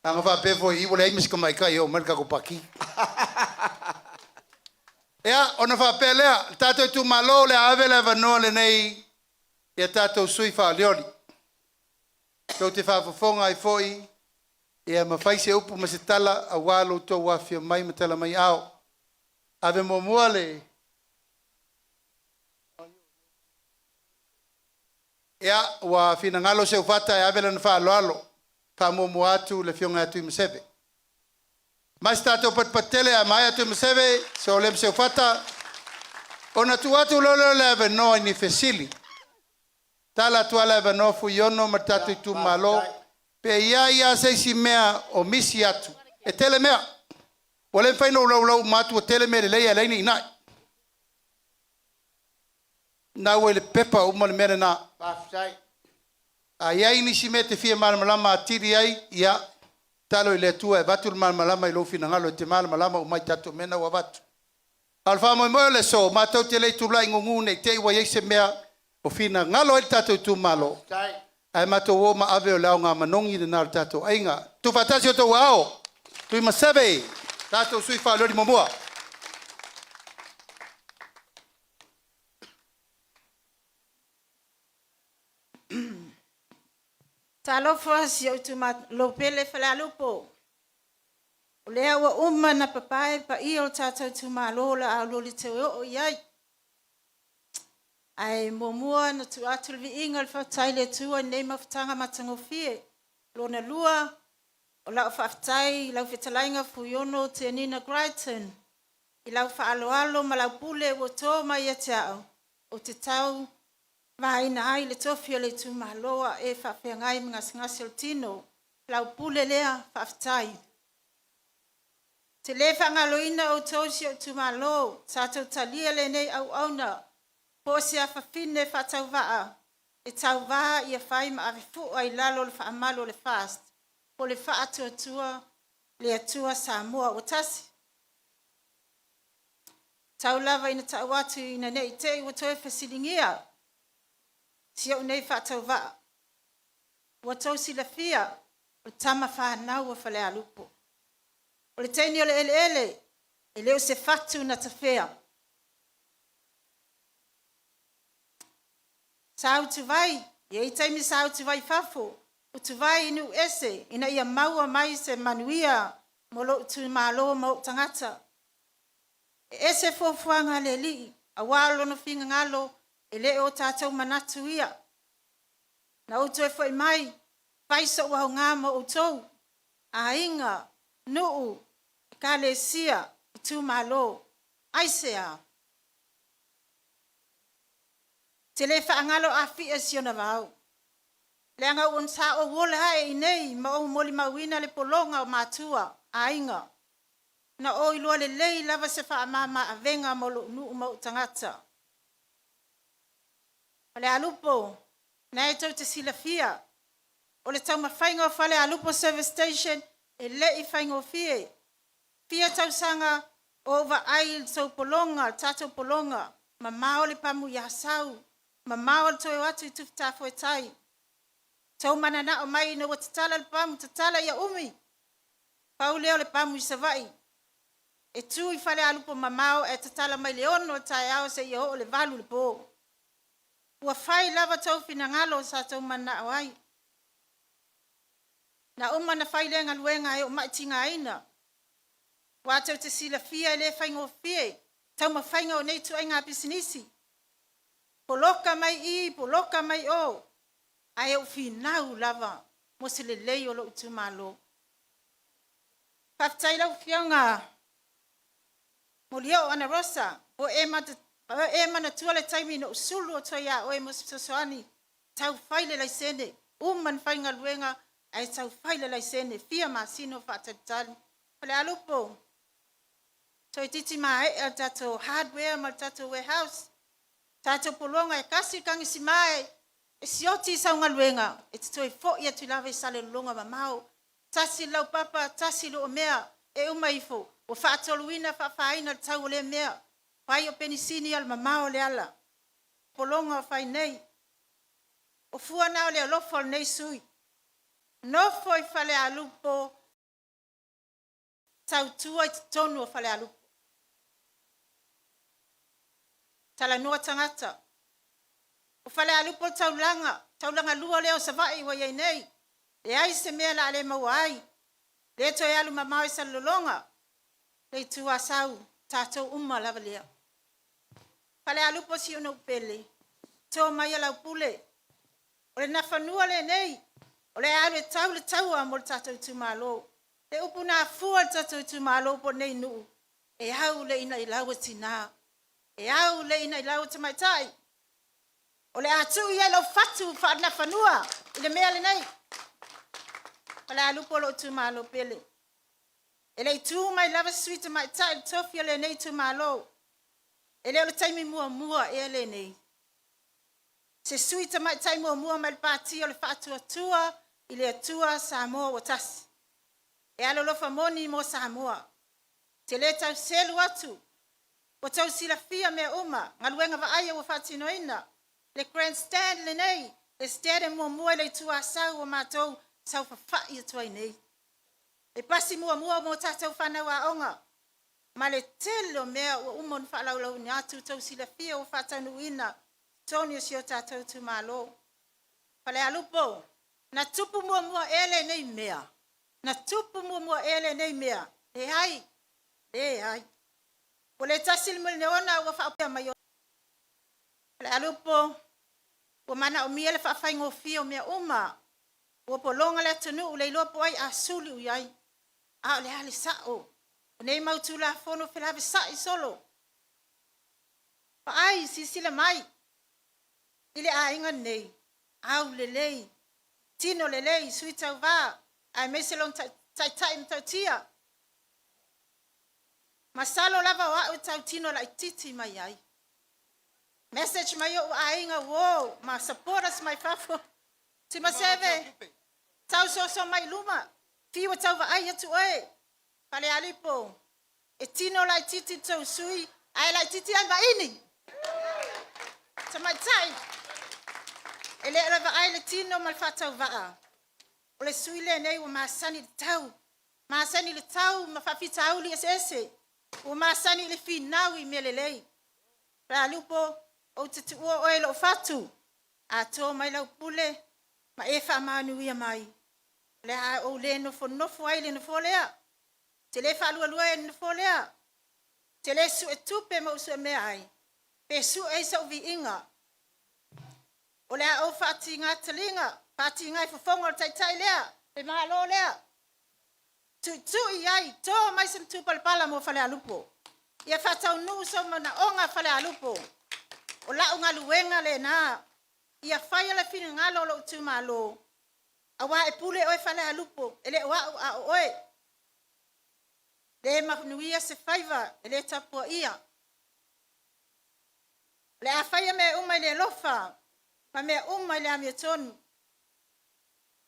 Aga faapea foi i ua leai ma si tamaitai e oo mai le tatou pati. Ia, ona faapea lea, le tatou itumalo o le a ave le avanoa lenei i a tatou sui faaolioli. Tou te faafofoga ai foi, ia ma fai se upu ma se tala aua lo outou afifio mai ma tala mai ao. Ave muamua le. Ia, ua finagalo Seufata e ave lana faaaloalo, faamuamua atu le Afioga ia Tuimaseve. Mai se tatou patupatutele a maea Tuimaseve, Solem Seufata, ona tuu atu loa lea o le avanoa i ni fesili. Tala atu lava le avanoa Fuiono ma le tatou itumalo, pe i ai lava se isi mea o misi atu. E tele mea. Ua le mafai ona ou laulau uma atu, ua tele mea lelei ae leai ni inai. Na ua i le pepa uma le mea lena. A i ai nisi mea e te fia malamalama atili ai, ia, talo i le Atua e avatu le malamalama i lou finagalo e te malamalama uma i tatou mea na ua avatu. A o le faamoemoe o le aso, matou te le i tulai gugu ne i te i ua i ai se mea o finagalo ai le tatou itumalo, ae matou o ma ave o le aoga manogi lena o le tatou aiga. Tuufaatasi o outou aao, Tuimaseve, tatou sui faaleoli muamua. Talofa si ou itumalo pele Falealupo. O lea ua uma ona papae paia o le tatou itumalo o le a ou le toe oo i ai. Ae muamua ona tuu atu le viiga o le faafetai i le Atua i lenei mafutaga matagofie. Lona lua, o lau faafetai i lau fetalaiga Fuiono Tenina Crichton i lau faaaloalo ma lau pule ua to mai ia te au, ou te tauvaina ai le tofi o le itumalo a o e faafeagai ma gasegase o le tino. Lau pule lea, faafetai. Ou te le faagaloina outou si ou itumalo sa outou talia lenei auauna po o se afafine faatauvaa e tauva ia fai ma avefua i lalo o le faamalu o le FAST po o le Faatuatua i le Atua Samoa ua Tasi. Tau lava ina tau atu ina ne i te i ua toe fesiligia si ou nei faatauvaa. Ua outou silafia, o le tama fanau a Falealupo. O le teine o le eleele, e le o se fatu na tafea. Sa utuvai, e i ai taimi sa utuvai i fafo, utuvai i nuu ese ina ia maua mai se manuia mo lou itumalo ma ou tagata. E ese fuafuaga a le Alii aua o Lona finagalo, e le o tatou manatu ia. Na ou toe foi mai fai sou aoga ma outou, aiga, nuu, ekalesia, itumalo. Aisea? Ou te le faagalo Afia i si ona vao, leaga sa ou ola ae i inei ma ou molimauina le pologa o matua, aiga. Na ou iloa lelei lava se faamama avega mo lou nuu ma ou tagata. Falealupo, o lena tou te silafia, o le taumafaiga o Falealupo Service Station e le i faigofie. E fia tausaga o ou vaai i le tatou pologa, mamao le pamu i Asau, mamao le toe o atu i Tufutafoetai. Outou mananao mai ina ua tatala le pamu, tatala ia umi. Pau lea o le pamu i Savaii, e tu i Falealupo mamao ae tatala mai le 6:00 i le taeao seia oo i le 8:00 i le po. Ua fai lava outou finagalo sa outou mananao ai. Na uma ona fai lea galuega ae ou mai tigaina, aua tou te silafia e le faigofie taumafaiga o nei ituaiga pisinisi, poloka mai i, poloka mai o, ae ou finau lava mo se lelei o lou itumalo. Faafetai i lau Afioga Molioo Anarosa, ua e manatua le taimi na ou sulu atu ai ia oe mo se fesoasoani e tau fai le laisene, uma ona faigaluega ae tau fai le laisene, e fia masina o faatalitali. Falealupo, toeitiiti maea le tatou hardware ma le tatou warehouse. Tatou pologa, e tasi le tagisima e sioki sau galuega, e te toe foi atu lava i Salelologa mamao. Tasi le laupapa, tasi lou mea, e uma ifo ua faatoluina faafaina le tau o lea mea. Fai o penisini alu mamao le ala. Pologa o fai nei. O fua na o le alofa o lenei sui usufono. Nofo i Falealupo, tautua i totonu o Falealupo. Talanoa tagata. O Falealupo o le taulaga, taulaga lua lea o Savaii ua i ai nei. Leai se mea o le a le maua ai, le toe alu mamao i Salelologa, le Itu Asau, o tatou uma lava lea. Falealupo si ou nuu pele, to maia lau pule, o le Nafanua lenei, o le a alu e tau le taua mo le tatou itumalo. Le upu na afua i le tatou itumalo po o lenei nuu, e au le ina i lau a tina, e au le ina i lau a tamaitai. O le a tuu i ai lou fatu faale-Nafanua i le mea lenei. Falealupo lou itumalo pele. E le i tu mai lava se sui tamaitai i le tofi o lenei itumalo. E le o le taimi muamua ea lenei. Se sui tamaitai muamua mai le Pati o le Faatuatua i le Atua Samoa ua Tasi. E alolofa moni mo Samoa. Ou te le tau selu atu. Ua tou silafia mea uma, galuega vaaia ua faatinoina, le grandstand lenei, le stadium muamua i le Itu Asau ua matou saofafai atu ai nei. E pasi muamua mo tatou fanau aoga, ma le tele o mea ua uma ona faalaulauina atu, ua outou silafia ua faataunuuina i totonu o si o tatou itumalo. Falealupo, na tupu muamua ea lenei mea? Na tupu muamua ea lenei mea? Leai, leai. Ua le tasi le miliona ua faaopoopo mai o Falealupo, ua manaomia le faafaigofie o mea uma. Ua pologa le atunuu, le iloa po o ai a sulu i ai, a o le a le sao o nei mau Tulafono felavesa'i solo. Vaai, silasila mai i le aiga lenei, aulelei, tino lelei, sui tauva, aemaise lona taitai matautia. Masalo lava o au e tautino laitiiti mai ai. Message mai o'u aiga uo ma supporters mai fafo. Tuimaseve, tausoso mai luma, fiu e tau vaai atu oe. Falealupo, e tino laitiiti le tou sui, ae laitiiti ai ma ini. Tamaitai, e le o le vaai le tino ma le faatauvaa. O le sui lenei ua masani i le tau, masani i le tau ma faafitauli eseese, ua masani i le finau i mea lelei. Falealupo, ou te tuua oe i lou fatu, a to mai lau pule ma e faamanuia mai, o le a ou le nofonofo ai i le nofoa lea, ou te le faalualua ai i le nofoa lea, ou te le suetupe ma ou suemea ai, pe sue ai sou viiga. O le a ou faatiga taliga, faatiga i fofoga o le taitai lea, le Malo lea, tuitui ai, to mai se matupalapala mo Falealupo. Ia faataunuu sou manaoga Falealupo. O lau galuega lena, ia faia le finagalo o lou itumalo, aua e pule oe Falealupo, e le o au a o oe. Le manuia se faiva e le tapuaia. O le a faia mea uma i le alofa ma mea uma i le amiotonu.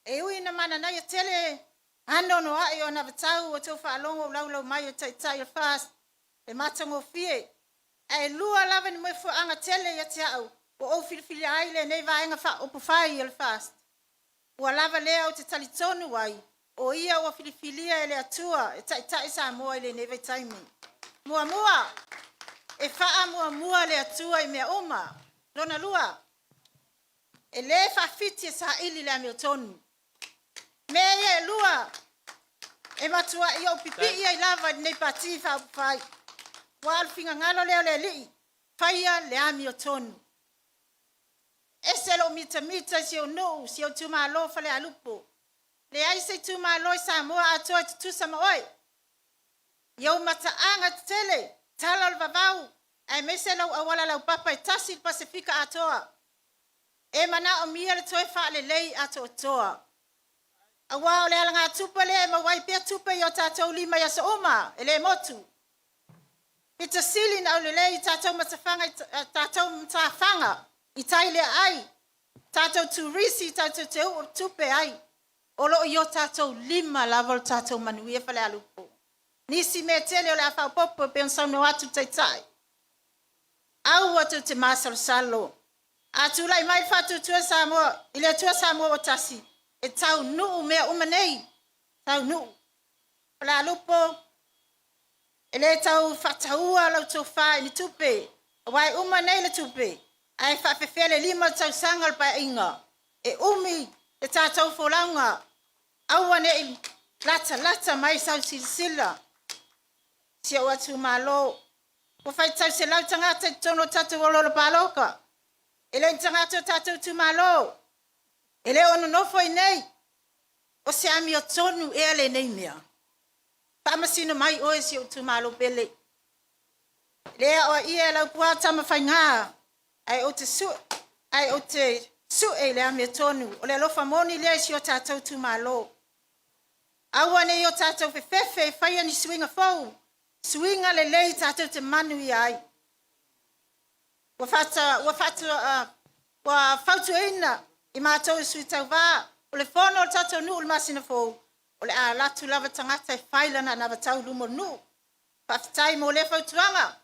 E ui ina mananaia tele anoanoai o anavatau ua outou faalogo o laulau mai e taitai o le FAST, e matagofie, ae lua lava ni mafuaaga tele ia te au ua ou filifilia ai lenei Vaega Faaupufai o le FAST. Ua lava lea ou te talitonu ai, o ia ua filifilia e le Atua e taitai Samoa i lenei vaitaimi. Muamua, e faamuamua le Atua i mea uma. Lona lua, e le faafiti e saili le amiotonu. Mea ia e lua e matuai ou pipii ai lava i lenei Pati Faaupufai. Ua o le finagalo lea o le Alii, faia le amiotonu. Ese lou mitamita i si ou nuu, si ou itumalo o Falealupo. Leai se itumalo i Samoa atoa e tutusa ma oe. I ou mataaga tetele, tala o le vavau, aemaise lou auala laupapa e tasi i le Pasefika atoa. E manaomia le toe faalelei atoatoa. Aua o le alagatupe lea e maua ai pea tupe i o tatou lima i aso uma, e le motu. Pito sili ona aulelei i tatou matafaga, tatou matafaga i tai le aai, tatou turisi tatou te uu tupe ai. O lo o i o tatou lima lava lo tatou manuia Falealupo. Nisi mea tele o le a faaopoopo e pei ona saunoa atu le Taitai. Aua tou te masalosalo. A tulai mai le faatuatua Samoa i le Atua Samoa ua tasi, e taunuu mea uma nei, taunuu. Falealupo, e le tau faataua lau tofa i ni tupe, aua e uma nei le tupe, ae faafefea le 5 tausaga o le Paeaiga, e umi le tatou folauga, aua ne i latalata mai sau silasila. Si ou itumalo, ua faitau 100 tagata i totonu o tatou aulola palota. E le o ni tagata o tatou itumalo, e le o nonofo i inei. O se amiotonu ea lenei mea? Faamasino mai oe si ou itumalo pele. Le aoaia e Laupua Tamafaiga, ae ou te sue i le amiotonu. O le alofa moni lea i si o tatou itumalo. Aua ne i o tatou fefefe e faia ni suiga fou, suiga lelei tatou te manuia ai. Ua fautuaina i matou o sui tauva, o le fono a le tatou nuu i le masina fou, o le a alu atu lava le tagata e fai lana anavatau i luma o le nuu. Faafetai mo lea fautuaga.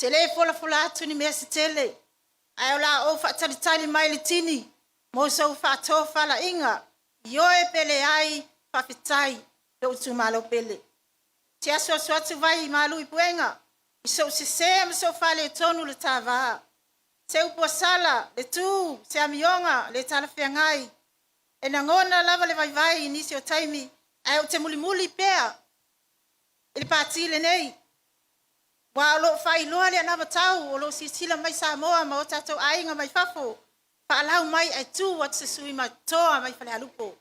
Te lē folafola atu ni mea se tele, ae o le a ou faatalitali mai le tini mo sou faatofalaiga, ioe pe leai, faafetai lou itumalo pele. Ou te asuasu atu vai malu i puega i sou sese ma sou faaletonu o le ta va, se upu ua sala, le tu, se amioga le talafeagai. E lagona lava le vaivai i nisi o taimi, ae ou te mulimuli pea i le Pati lenei, aua o lo o faailoa le anavatau o lo o silasila mai Samoa ma o tatou aiga mai fafo, faalau mai ae tu atu se sui matoa mai Falealupo.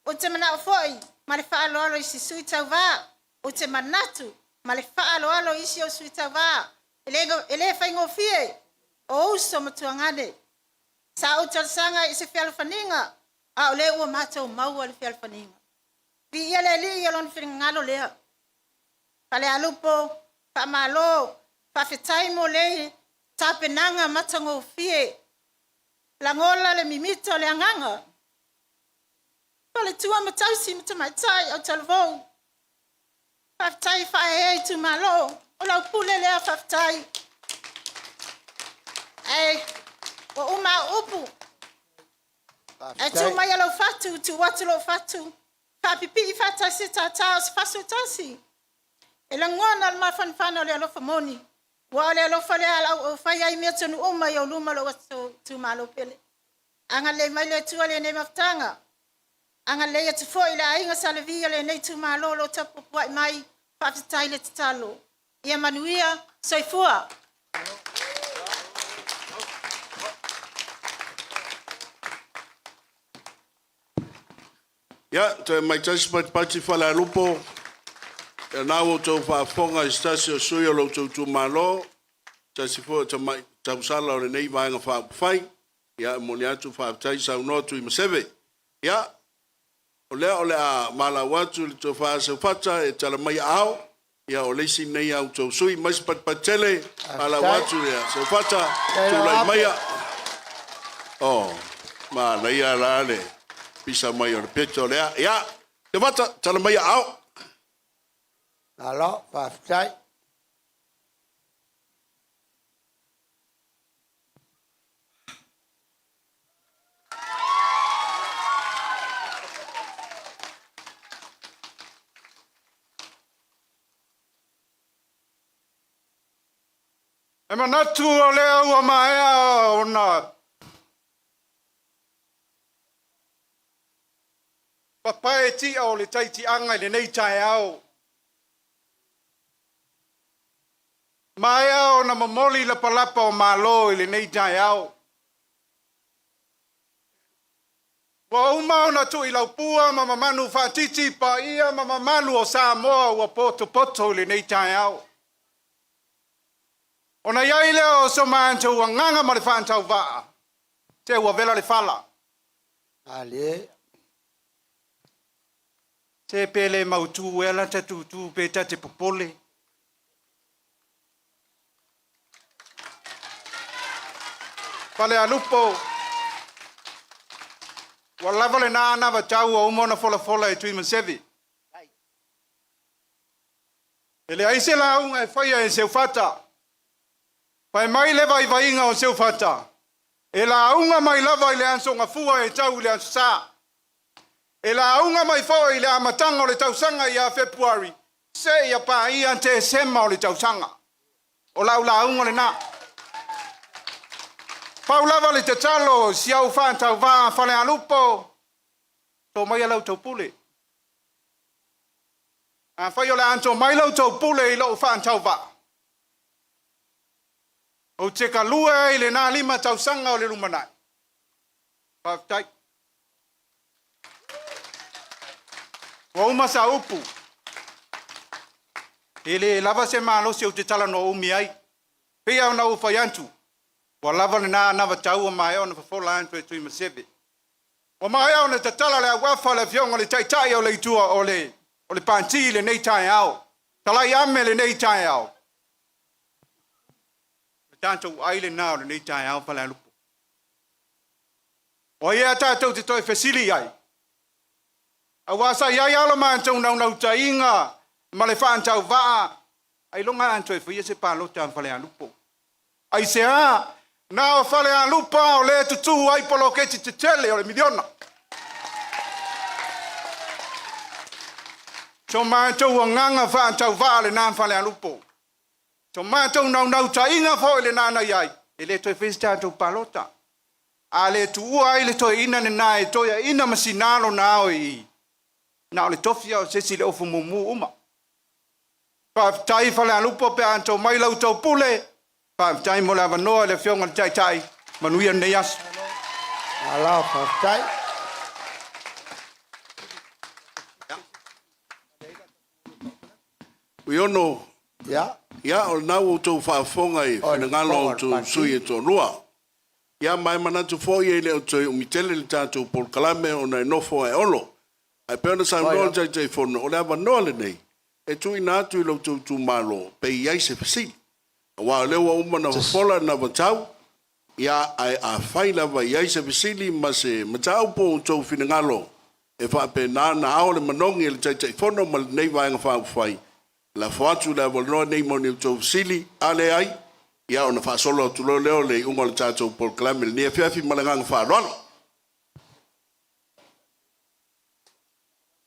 Ou te manao foi ma le faaaloalo i se sui tauva, ou te manatu ma le faaaloalo i isi ou sui tauva, e le faigofie o uso ma tuagane. Sa ou talosaga i se fealofaniga, a o lea ua matou maua le fealofaniga. Viia le Alii i Lona finagalo lea. Falealupo, faamalo, faafetai mo le tapenaga matagofie. Lagola le mimita o le agaga, faletua ma tausi ma tamaitai autalavou, faafetai faaeaea itumalo, o lau pule lea faafetai. Ae ua uma au upu, ae tuu maia lau fatu, tuu atu lou fatu, faapipii faatasi tata o se fasu e tasi. E lagona le mafanafana o le alofa moni, aua o le alofa lea o le a ou fai ai mea tonu uma i ou luma lou itumalo pele. Agalelei mai le Atua i lenei mafutaga, agalelei atu foi i le aiga Sa Levi o lenei itumalo o lo o tapuai mai, faafetai le tatalo. Ia manuia, soifua. Ia, toe mai tasi patipati Falealupo, ia na ua outou faafofoga i se tasi o sui o lo outou itumalo, tasi foi o tamai tausala o lenei Vaega Faaupufai. Ia, e momoli atu faafetai saunoa Tuimaseve. Ia, o lea o le a valaau atu i le tofa Seufata e tala mai aao, ia o le isi lenei a outou sui. Mai se patipati tele, valaau atu ia Seufata, tulai maia. Oh, manaia la le pisa mai o le peto lea. Ia, Seufata, tala mai aao. Malo, faafetai. E manatu o lea ua maea ona papae tia o le taitiaga i lenei taeao. Maea ona momoli lapalapa o malo i lenei taeao. Ua uma ona tuuilaupua ma mamanu faatiti paia ma mamalu o Samoa ua potopoto i lenei taeao. Ona i ai lea o so matou agaga ma le faatauvaa, se ua vela le fala. Ale. Se pe le mautu ea la ta tutu pe ta te popole. Falealupo, ua lava lena anavatau ua uma ona folafola e Tuimaseve. E leai se lauga e faia e Seufata. Fai mai le vaivaiga o Seufata, e lauga mai lava i le Aso Gafua e tau i le Aso Sa. E lauga mai foi i le amataga o le tausaga ia Fepuari seia paia Tesema o le tausaga. O lau lauga lena. Pau lava le tatalo si au faatauvaa Falealupo, to maia lau taupule. Afai o le a to mai lau taupule i lou faatauvaa, ou te galue ai i lena 5 tausaga o le lumanai. Faafetai. Ua uma sa upu. E le lava se malosi ou te talanoa umi ai. Pei ona ou fai atu, ua lava lena anavatau ua maea ona fofola atu e Tuimaseve. Ua maea ona tatala le auafa le afioga i le Taitai o le Itu o le o le Pati i lenei taeao. Talai ame lenei taeao. O le tatou ai lena o lenei taeao Falealupo. O ai ea tatou te toe fesili i ai? Aua sa i ai lava lo matou naunautaiga ma le faatauvaa. Ailoga a toe faia se palota a Falealupo. Aisea? Na o Falealupa o lea e tutū ai poloketi tetele o le miliona. So matou agaga faatauvaa lenā Falealupo. So matou naunautaiga foi lenā na i ai, e le toe faia se tatou palota. A le tuua ai le toeaina lenā e toeaina ma sinā lona ao i i, na o le tofi lava o se isi i le ofu mumu uma. Faafetai Falealupo pe a outou mai la outou pule. Faafetai mo le avanoa i le Afioga i le Taitai. Manuia lenei aso. Malo faafetai. Uiono, Ia. Ia, o lena ua outou faafofoga i O le finagalo o fofoga o le outou Pati. sui usufono e toalua. Ia, ma e manatu foi e le o toe umi tele le tatou polokalame ona e nofo ae olo. Ae pei ona saunoa le Taitaifono, o le avanoa lenei e tuuina atu i lo outou itumalo pe i ai se fesili. Aua o lea ua uma ona fofola le anavatau, ia, ae afai lava e i ai se fesili ma se mataupu o outou finagalo e faapena ona ao le manogi e le Taitaifono ma lenei Vaega Faaupufai, lafo atu le avanoa nei mo ni outou fesili, a leai, ia ona faasolo atu loa lea o le iuga o le tatou polokalame i lenei afiafi ma le agaga faaaloalo.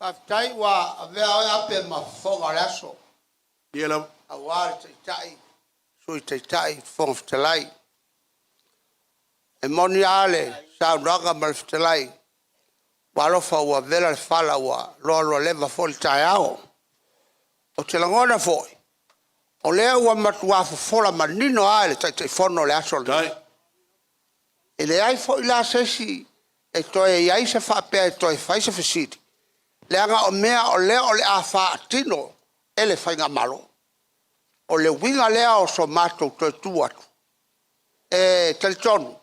Faafetai ua avea oe Ape ma fofoga o le aso. Ia lava. Aua le Taitai, Sui Taitai, Fofoga Fetalai. E moni lava le saunoaga ma le fetalai, ua alofa ua vela le fala ua loaloaleva foi le taeao. Ou te lagona foi, o lea ua matua fofola manino lava e le Taitaifono le aso lenei. E leai foi la se isi e toe i ai se faapea e toe fai se fesili, leaga o mea o lea o le a faatino e le Faigamalo. O le uiga lea o so matou toe tu atu, e talitonu,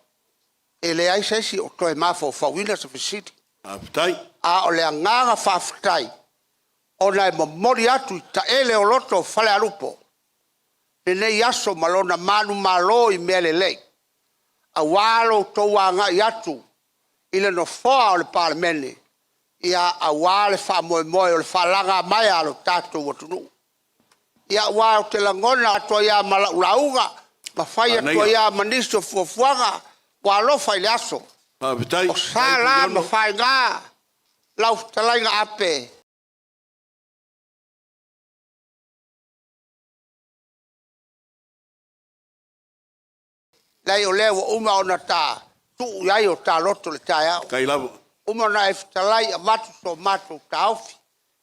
e leai se isi o toe mafaufauina se fesili. Faafetai. A o le agaga faafetai, ona e momoli atu i taele o loto o Falealupo lenei aso ma lona manumalo i mea lelei, aua lo outou agai atu i le Nofoa o le Palemene, ia, aua le faamoemoe o le faalagamaea a lo tatou atunuu. Ia, aua ou te lagona atu ai lava ma lau lauga, ma fai atu ai lava ma nisi o fuafuaga, ua alofa i le aso. Faafetai. O sa la ma faiga lau fetalaiga Ape. Leai o lea ua uma ona ta tuu i ai o ta loto i le taeao. Kai lava. Uma ona e fetalai avatu so matou taofi.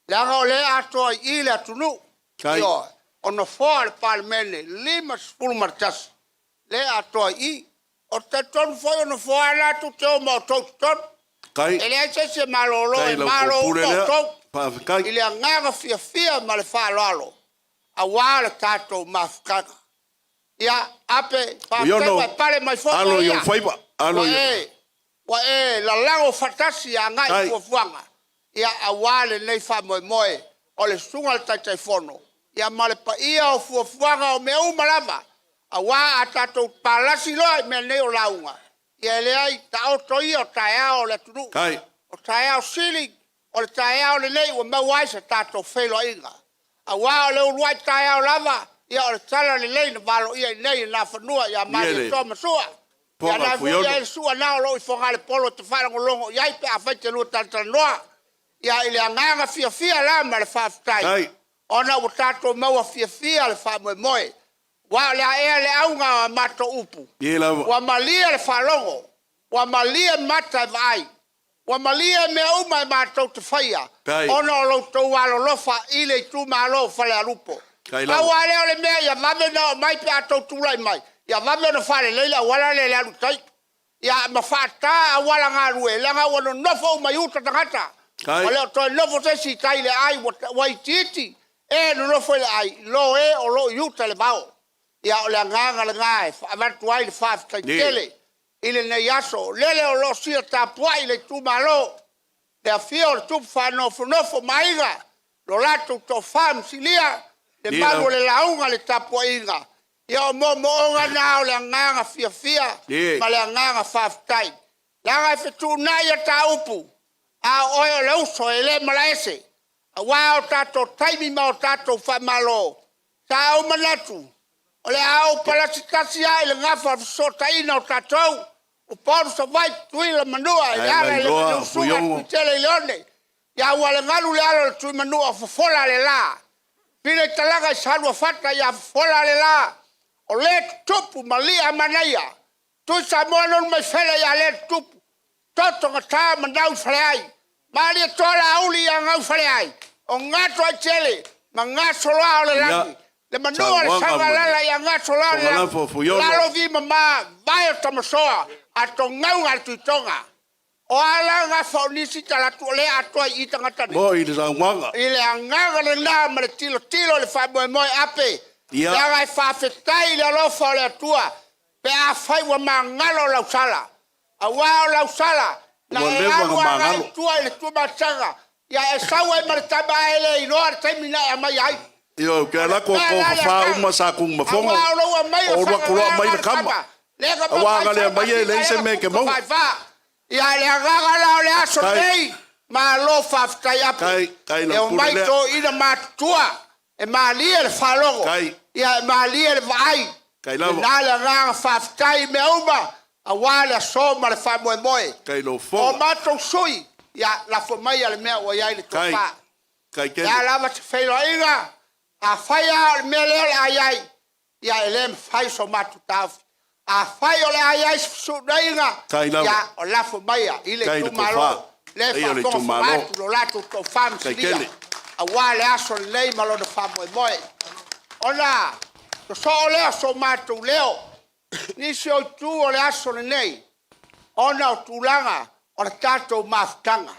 Leaga o lea e atoa i i le atunuu. Kai. Ioe. O nofoa o le Palemene 51 lea e atoa i i. Ou te talitonu foi o nofoa lava la tou te o ma outou i totonu. Kai. E leai se isi e malolo, Kai e lau malo pule uma lea. outou Faafetai. i le agaga fiafia ma le faaaloalo aua le tatou mafutaga. Ia, Ape, faafetai Uiono, ua e pale mai foi alo oe i ia. ou faiva. Alo Ua i e, ua e lalago faatasi agai Kai. fuafuaga, ia, aua lenei faamoemoe o le susuga i le Taitaifono, ia, ma le paia o fuafuaga o mea uma lava, aua a tatou palasi loa i mea nei o lauga, ia, e leai, taoto ia o taeao o le atunuu. Kai. O taeao sili, o le taeao lenei ua maua ai se tatou feiloaiga. Aua o le uluai taeao lava, ia o le tala lelei na valoia i inei i Nafanua ia Malietoa ma Sua. Ia Foga na foi Fuiono. ai le Sua na o loo i Fogalepolo e te faalogologo i ai pe afai te lua talatalanoa. Ia i le agaga fiafia la ma le faafetai. Kai. Ona ua tatou maua fiafia le faamoemoe. Ua o le a ea le auga o a matou upu. Ie lava. Ua malie le faalogo, ua malie mata e vaai, ua malie mea uma e matou te faia, Kai. ona o lo outou alolofa i le itumalo o Falealupo. Kai lava. Pau lava lea o le mea ia vave ona oo mai pe a outou tulai mai, ia vave ona faalelei le auala lea i le alu i tai, ia ma faata auala galue, leaga ua nonofo uma i uta tagata. Kai. Ua le o toe nofo se isi i tai i le aai, ua itiiti e nonofo i le aai, lo e o lo o i uta i le vao. Ia, o le agaga lena e avatu ai le faafetai tele i lenei aso. Lele o lo o sia tapuai le itumalo, le afio o le tupu faanofonofo ma aiga, lo latou toafa ma silia, le malu o le lauga le tapuaiga. Ia, o moomooga na o le agaga fiafia ma le agaga faafetai. Leaga e fetuunai a ta upu, a o oe o le uso e le malaese, aua o tatou taimi ma o tatou faamalo. Sa ou manatu, o le a ou palasi tasi lava i le gafa o le fesootaiga o tatou, Upolu, Savaii, Tutuila ma Manua i le Ae ala i le lailoa usuga a Fuiono. Tuitele i Leone. Ia ua le galu le alo o le Tuimanua o fofola le la. Pile i talaga i Saluafata ia fofola le la. O le tutupu ma lia manaia. Tui Samoa nonu mai fele ia le tutupu. Toto gata ma nau faleai. Malie toa la uli ia ngau faleai. O gato ai tele ma gasoloa o le lagi. Le manua le Sauaga ma le saugalala ia gasoloa o le lagi. Fogalafo Fuiono. Lalo vi mama vai o tamasoa a togauga le tuitoga. O ala gafa o nisi talatu o lea atoa i tagata nei. Mo i le saunoaga. I le agaga lena ma le tilotilo i le faamoemoe ape. Ia. Leaga e faafetai i le alofa o le Atua pe afai ua magalo lau sala. Aua o lau sala na Ua e leva alu ona agai magalo. i tua i le tuamasaga ia e sau ai ma le tama ae le iloa le taimi na e aumai ai. Io ke ala ko ko fa uma sa ku mafongo. Aua o lou aumai o O lua kuloa mai le fagalaga kama. Le ka Aua ga le aumai e leai se mea e ke maua. Ia le agaga la o le aso Kai. nei, malo faafetai ape. Kai, kai E lau pule omai lea. toeaina matutua, e malie le faalogo. Kai. Ia e malie le vaai. Kai lava. Lena le agaga faafetai i mea uma, aua le aso ma le faamoemoe. Kai lo O foga. matou sui, ia lafo maia le mea ua i ai le Kai. tofa. Kai Le a kele. lava se feiloaiga, afai lava o le mea lea o le a i ai, ia e le mafai so matou taofi. Afai o le a i ai se fesuunaiga, Kai lava. ia o lafo maia i le Kai le itumalo. tofa. Le Paia o le faafogafoga itumalo. atu lo latou tofa ma Kai silia, kele. aua le aso lelei ma lona faamoemoe. Ona sosoo lea o so matou leo, nisi o itu o le aso lenei, ona o tulaga o le tatou mafutaga.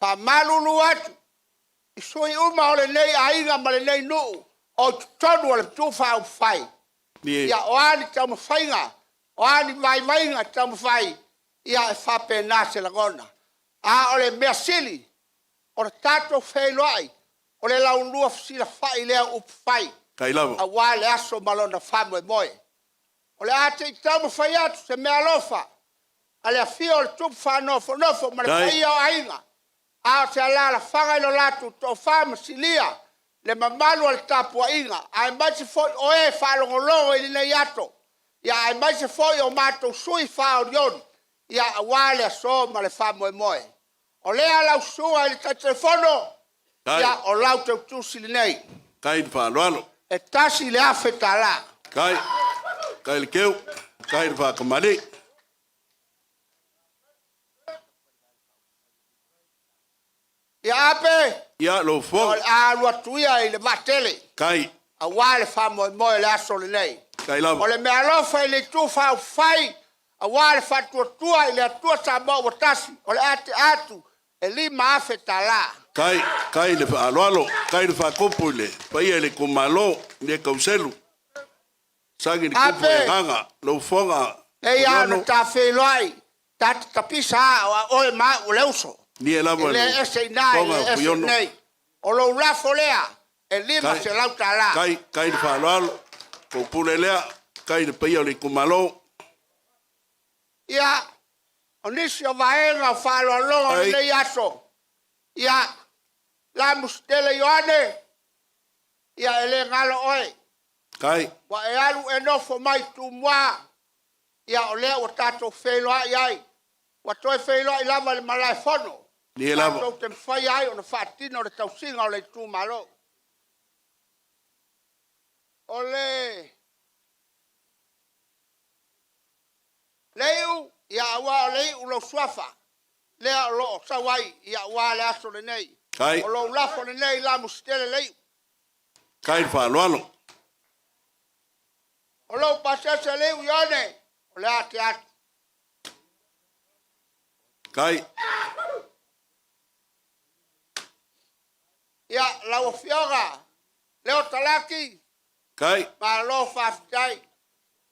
Faamalulu atu i sui uma o lenei aiga ma lenei nuu o i totonu o le Matua Faaupufai. Ni Ia, o a ni taumafaiga, o a ni vaivaiga taumafai, ia e faapena se lagona. A o le mea sili, o le tatou feiloai, o le laulua fesilafai lea o upufai, kai lava. aua le aso ma lona faamoemoe. O le a te i taumafai atu se mea alofa a le afio o le tupu faanofonofo ma le Kai. paia o aiga, a o se alaalafaga i lo latou toafa ma silia le mamalu o le tapuaiga, aemaise foi o e faalogologo i lenei ato, ia aemaise foi o matou sui faaolioli, ia aua le aso ma le faamoemoe. O lea lau susuga i le Taitaifono, Kai. ia o lau teutusi lenei. Kai le faaaloalo. E $1,000. Kai. Kai le keu. Kai le faakamali. Ia ape, Ia lo o foga. le a alu atu ia i le vaatele, Kai. aua le faamoemoe le aso lenei. Kai O lava. le mea alofa i le itu faaupufai, aua le faatuatua i le Atua Samoa ua tasi, o le a te atu e $5,000. Kai, kai le faaaloalo. Kai le faakopo i le paia i le itumalo i le kauselu. Sagi le kupu Ape. e agaga. Lau foga. E ia ona Fuiono. ta feiloai, ta te tapisa a o a oe ma au o le uso. Ni e lava E le le ese i na, e foga le ese i Fuiono. nei. O lou lafo lea, e $500. Kai, kai le faaaloalo. Kou pule lea. Kai le paia o le itumalo. Ia, o nisi o vaega o faaaloaloga o Ai. lenei aso. Ia, Lamusitele Ioane, ia e le galo oe. Kai, Ua e alu e nofo mai Tumua, ia o lea ua tatou feiloai ai. Ua toe feiloai lava i le malaefono. Ni e lava. Tatou te mafai ai ona faatino le tausiga o le itumalo. O le leiu, ia aua o le iu lou suafa, lea o lo o sau ai, ia aua le aso lenei. Kai. O lou lafo lenei Lamusitele leiu. Kai le faaaloalo. O lou pasese leiu Ioane, o le a te atu. Kai, Ia, lau afioga, Leo Talaki, kai, malo faafetai.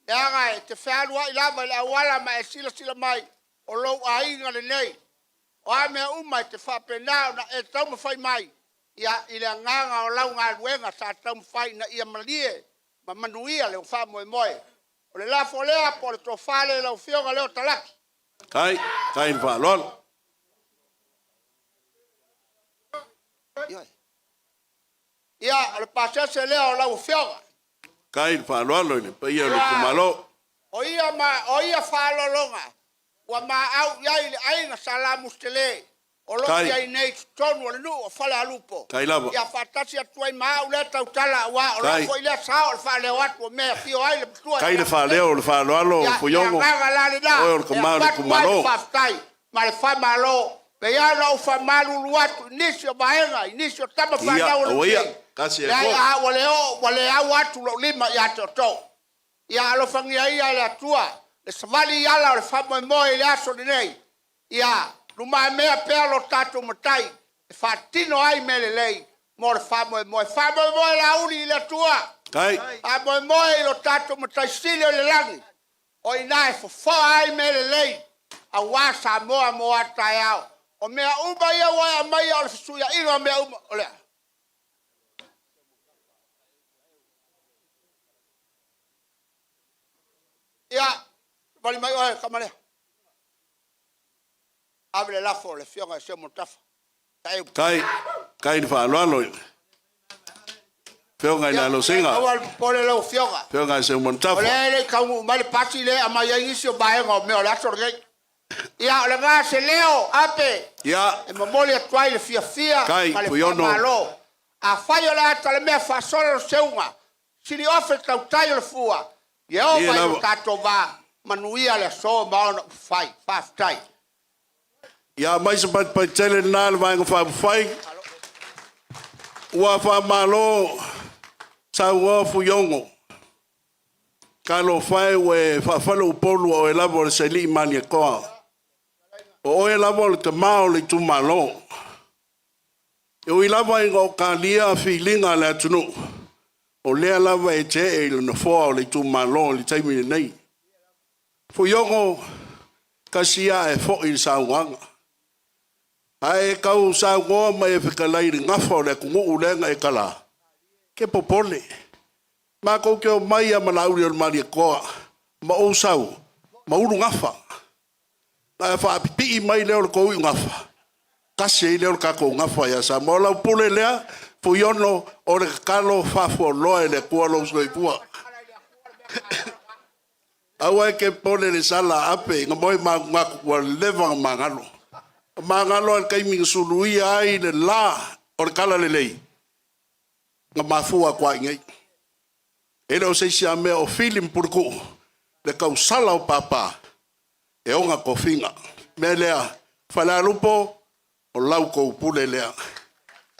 Leaga e te fealuai lava i le auala ma e silasila mai, o lou aiga lenei. O a mea uma e te faapena ona e taumafai mai, ia, i le agaga o lau galuega sa taumafai ina ia malie ma manuia le faamoemoe. O le lafo lea po o le tofa lea i lau afioga Leo Talaki. Kai, kai le faaaloalo. Ioe. Ia, o le pasese lea o lau Afioga. Kai le faaaloalo i le paia o le itumalo. O ia ma o ia faaaloaloga ua maau i ai le aiga Sa Lamositele o lo o i ai nei i totonu o le nuu o Falealupo. Kai lava. Ia faatasi atu ai ma au lea tautala aua o lau foi lea sao o le faaleo atu o mea e afio ai le matua. Kai le faaleo o le faaaloalo Fuiono. Ia, le agaga la lena. Oe o le tama o le itumalo. E avatu ai le faafetai ma le faamalo. Pei lava ona ou faamalulu atu i nisi o vaega, i nisi o tama fanau o le Ia, aua ia, tasi e Leai, a ua le oo, ua le au atu lou lima ia te outou. Ia alofagia ia e le Atua le savali i ala o le faamoemoe i le aso lenei. Ia lumamea pea lo tatou Matai e faatino ai mea lelei mo le faamoemoe. Faamoemoe Laauli i le Atua. Kai. Faamoemoe i lo tatou Matai Sili o i le lagi, o i ina e fofoa ai mea lelei aua Samoa mo a taeao. O mea uma ia ua e aumaia o le fesuiaiga o mea uma, o le a? Ia, vali mai oe, tama lea. Ave le lafo i le Afioga ia Seumanutafa. Taeu. Kai, kai le faaaloalo i le Afioga i le Alosega. Aua le popole lau Afioga. Afioga i Seumanutafa. O lea e le i taunuu mai le pasi lea e aumai ai nisi o vaega o mea o le aso lenei. Ia, o lena se leo, Ape, Ia. e momoli atu ai le fiafia Kai, ma le Fuiono. faamalo. Afai o le a talamea faasolo le seuga, siliofe le tautai o le fua, Ieova Ia i lo lava. tatou va, manuia le aso ma ona upufai. Faafetai. Ia aumai se patupatitele lena le Vaega Faaupufai. Ua faamalo saunoa Fuiono. Talofa e ua e faafale Upolu o oe lava o le Sailii Malietoa. O oe lava o le tama o le itumalo. E ui lava ina o talia filiga a le atunuu, o lea lava e te ee i le nofoa o le itumalo i le taimi lenei. Fuiono, tasi ia ae foi le saunoaga. A e tau saunoa ma e fetalai i le gafa o le atunuu lea na e tala, ke popole. Matou te omai lava ma Laauli o le Malietoa ma ou sau ma ulu gafa. Na faapipii mai lea o le tou iugafa, tasi ai lea o le tatou gafa ia Samoa. O lau pule lea, Fuiono, o le tatalo faafualoa e le Atua lou soifua. Aua e te popole i le sala ape na moe magunatu ua leva ona magalo. Magalo lava i le taimi na suluia ai le la o le talalelei na mafua atu ai i inei. E le o se isi lava mea o Fili ma Puletuu le tausala o Papa e ona tofiga. O le mea lea, Falealupo, o la outou pule lea.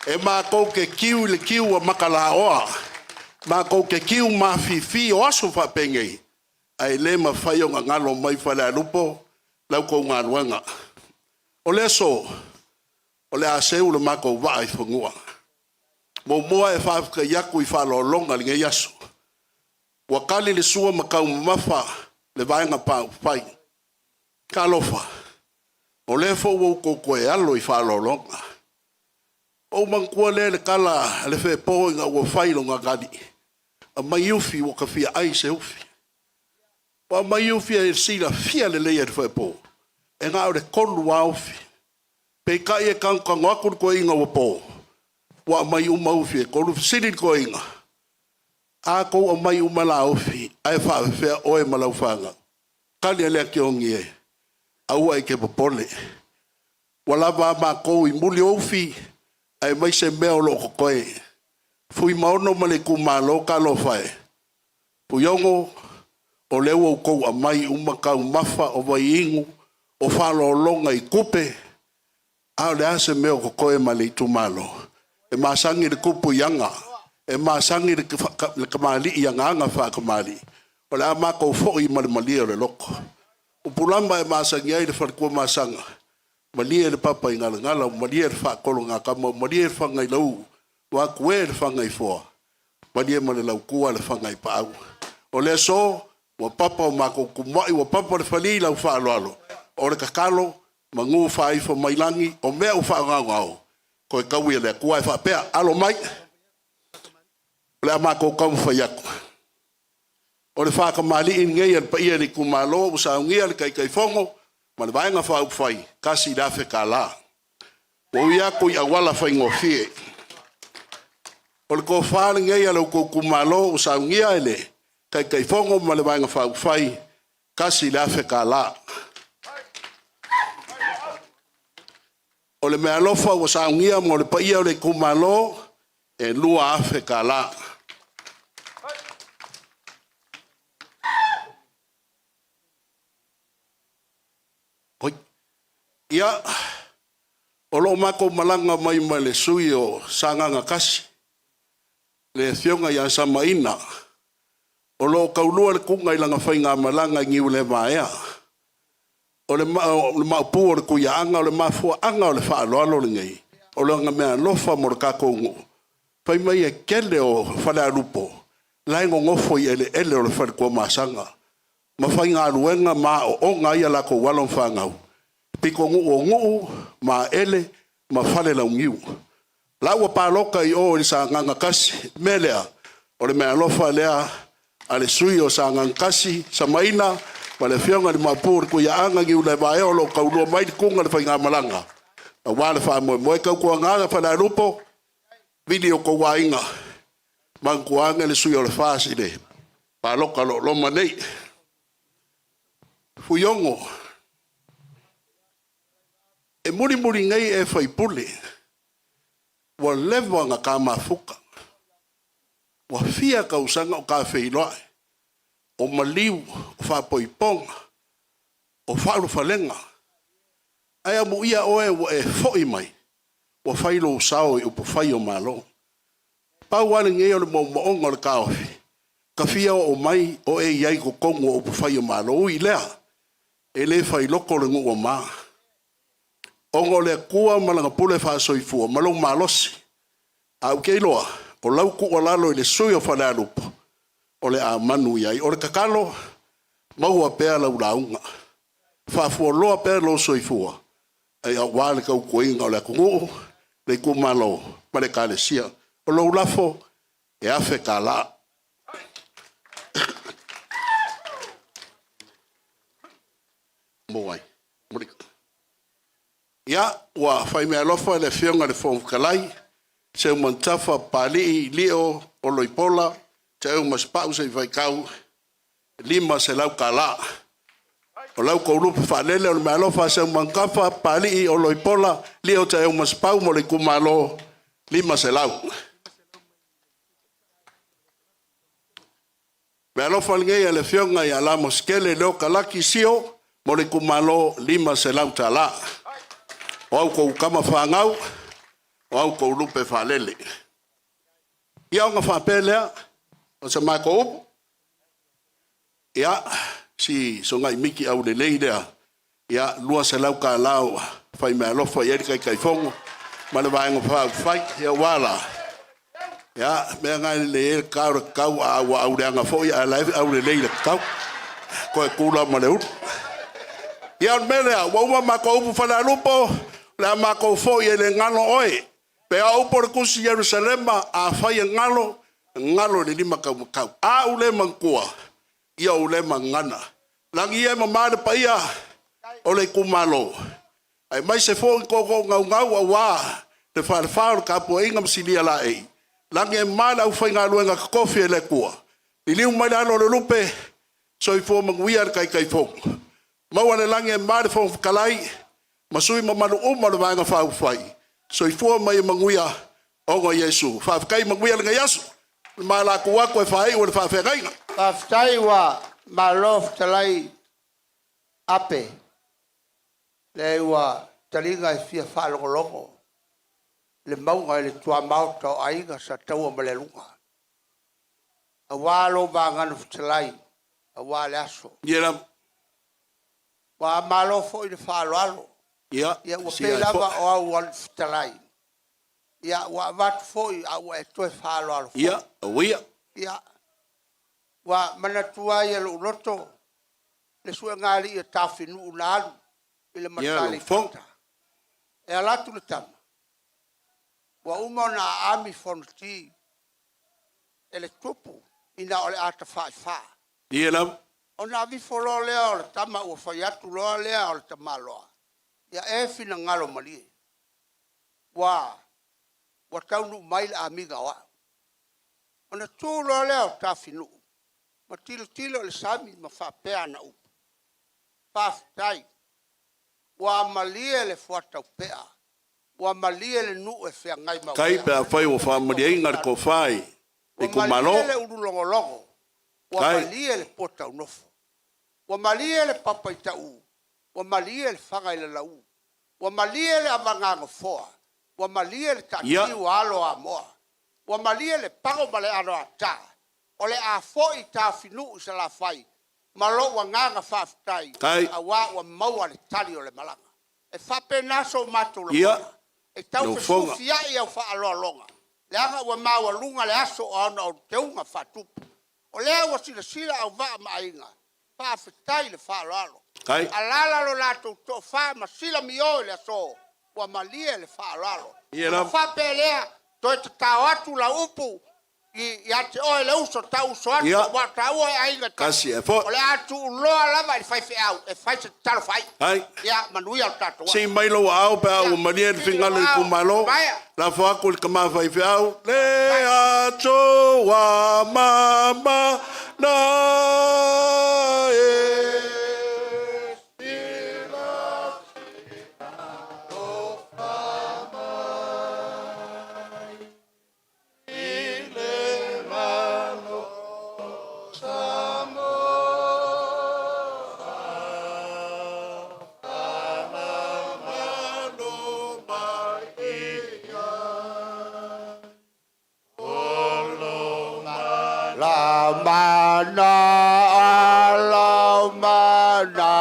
E matou te tiu i le tiu a makalaoa, matou te tiu mafifi o aso faapenei, ae le mafai ona galo mai Falealupo la outou galuega. O le aso, o le a seu le matou vaa i fanua. Muamua e faafetai atu i faaaloaloga i lenei aso. Ua tali le sua ma taumamafa le Vaega Faaupufai. Talofa, o lea foi ua outou toe alo i faaaloaloga. Ou manatua lea le tala a le feepo ina ua fai lona agali, aumai ufi ua ta fia ai i se ufi. Ua aumai ufi e silafia lelei e le feepo, e na o le 3 lava ufi. Peitai e tanutanu atu le toeaina ua po, ua aumai uma ufi e 3. Fesili le toeaina, A tou aumai uma la ufi, ae faafefea oe ma lau fanau? Tali a lea Tiogi e, aua e te popole. Ua lava a matou i muli o ufi, aemaise mea o lo o totoe. Fuimaono ma le itumalo, talofa e. Puiogo, o lea ua outou aumai uma taumafa o vaiinu, o faaaloaloga i tupe, a o le a se mea o totoe ma le itumalo? E masani le tupu i aga, e masani le tamalii i agaga faatamalii. O le a matou foi ma le malie o le loto. O Pulama e masani ai le faletua masaga, malie le papaigalagala, malie le faatologatama, malie le fagailauu, ua atu e le fagaifoa, malie ma le lautua le fagaipaau. O le aso, ua papa o matou tumuai, ua papa le fali i lau faaaloalo. O le tatalo, manu faaifo mai lagi, o mea ua faagaogao, toe taui e le Atua. Ae faapea, alo mai, o le a matou taumafai atu. O le faatamalii lenei a le paia i le itumalo ua saunia le Taitaifono ma le Vaega Faaupufai, $1,000. Ua ui atu i auala faigofie. O le tofa lenei a lo outou itumalo ua saunia e le Taitaifono ma le Vaega Faaupufai, $1,000. O le meaalofa ua saunia mo le paia o le itumalo, e $2,000. Oi. Ia, o lo o matou malaga mai ma le sui usufono o Sagaga 1, le Afioga ia Samaina, o lo o taulua le Tuga i lana faigamalaga i Niulevaea. O le Maopu o le Tuiaana, o le mafuaaga o le faaaloalo lenei, o lana meaalofa mo le tatou nuu, fai mai e tele o Falealupo la e nonofo i eleele o le fale Tuamasaga ma faigaluega ma aooga ai a latou alo ma fanau, pitonuu o Nuu, Maele ma Falelauniu. La ua palota i o i le Sagaga 1, mea lea, o le meaalofa lea a le sui usufono o Sagaga 1, Samaina ma le Afioga i le Maopu o le Tuiaana Niulevaea o lo o taulua mai le Tuga i le faigamalaga aua le faamoemoe. Tautuana Falealupo, vili o outou aiga, manatua ane le sui o le FAST i le palota o lo o loma nei. Fuiono, e mulimuli nei e faipule, ua leva ona ta mafuta, ua fia tausaga o ta feiloai, o maliu, o faaipoipoga, o faaulufalega, ae amuia oe ua e foi mai, ua fai lou sao i upufai o Malo. Pau lava lenei o le moomooga o le taofi, ta fia oo mai o e i ai i totonu o upufai o Malo. Ui i lea, e le failoto le nuu ama, ona o le Atua ma Lana pule faasoifua ma lou malosi. Ae ou te iloa, o lau tuualalo i le sui usufono o Falealupo, o le a manu i ai. O le tatalo, maua pea lau lauga, faafualoa pea lou soifua aua le tautuaina o le atunuu, le itumalo ma le Ekalesia. O lou lafo, e $1,000. Ia, ua fai meaalofa le Afioga i le Fofoga Fetalai, Seumanutafa Papalii Lio Oloipola Teaumasapau se i faitau $500. O lau taulupe faalele o le meaalofa a Seumanutafa Papalii Oloipola Lio Teaumasapau mo le itumalo $500. Meaalofa lenei a le Afioga ia Lamositele Leo Kalaki Sio mo le itumalo $500. O au outou tama fanau, o au outou lupe faalele. Ia ona faapea lea o se matou upu, ia, si songai miki aulelei lea, ia, $200 ua fai meaalofa i ai le Taitaifono ma le Vaega Faaupufai. Ia ua a la? Ia, mea na e lelei ai le ta o le tatau, a ua auleaga foi ae o la e aulelei i le tatau. Toe tu la ma le ulu. Ia o le mea lea, ua uma matou upu Falealupo, o le a matou foi e le galo oe. Pe a upu o le tusi Ierusalema, afai e galo, galo i le limataumatau. A ou le manatua, ia ou le magana. Lagi e mama le paia o le itumalo, aemaise foi tootoo naunau aua le falefa o le tapuaiga ma silia laei. Lagi e mama le aufaigaluega totofi a le Atua, liliu mai le alo o le lupe, soifua manuia le Taitaifono. Maua le lagi e mama le Fofoga Fetalai ma sui usufono mamalu uma o le Vaega Faaupufai, soifua ma ia manuia ona o Iesu. Faafetai, manuia lenei aso. Ma latou atu e faaiu le faafeagaiga. Faafetai ua malo fetalai Ape. Leai ua taliga e fia faalogologo le mauga i le tuamaota o Aiga sa Taua ma Lealuga. Aua lou magano fetalai, aua le aso. Ia lava. Ua malo foi le faaaloalo. Ia, Ia ua sia pei ai lava foi. o au alii fetalai. Ia ua avatu foi a ua e toe faaaloalo foi. Ia, auia. Ia ua manatua ai e lou loto le suegalii a Taofinuu na alu i le Ia, lau fofoga. Mataleipata. E ala atu le tama, ua uma ona aami fonoti e le tupu ina o le a tafaifa. Ia lava. Ona avifo loa lea o le tama ua fai atu loa lea o le tamaloa, ia e finagalo malie, ua taunuu mai le amiga o au. Ona tu loa lea o Tafinuu ma tilotilo i le sami ma faapea ana upu, Faafetai, ua malie le fuataupea, ua malie le nuu e feagai ma Tai uea. pe afai ua faamalieina le tofa i Ua itumalo. malie le ulu logologo, ua Tai. malie le puataunofo, ua malie le papaitau, ua malie le faga i le lau, ua malie le avagagofoa, ua malie le taatiu a alo o Amoa, ua malie le pago ma le aloata, o le a foi Tafinuu i Salafai ma lou agaga faafetai, Tai. auā ua maua le tali o le malaga. E faapena so matou lagona, e tau Laufoga. fesufiai au faaaloaloga, leaga ua maualuga le aso o ana teuteuga faatupu. O lea ua silasila auvaa ma aiga, faafetai i le faaaloalo. Tai. Alaala lo latou toafa ma Sila Mio i le aso, ua malie le faaaloalo. Ia Ona lava. faapea lea, toe tatao atu lau upu ia te oe le uso tau uso atu, aua o taua e aiga e tasi. Kasi e foi. O le a tuuloa lava i le faifeau e fai se tatalo faaiu. Ai. Ia manuia lo tatou aso. Sei mai lou aao pe a ua malie le Sii finagalo i lou aao. itumalo. Maea. Lafo atu i le tama faifeau. Le atoa mama na e. La mana la mana.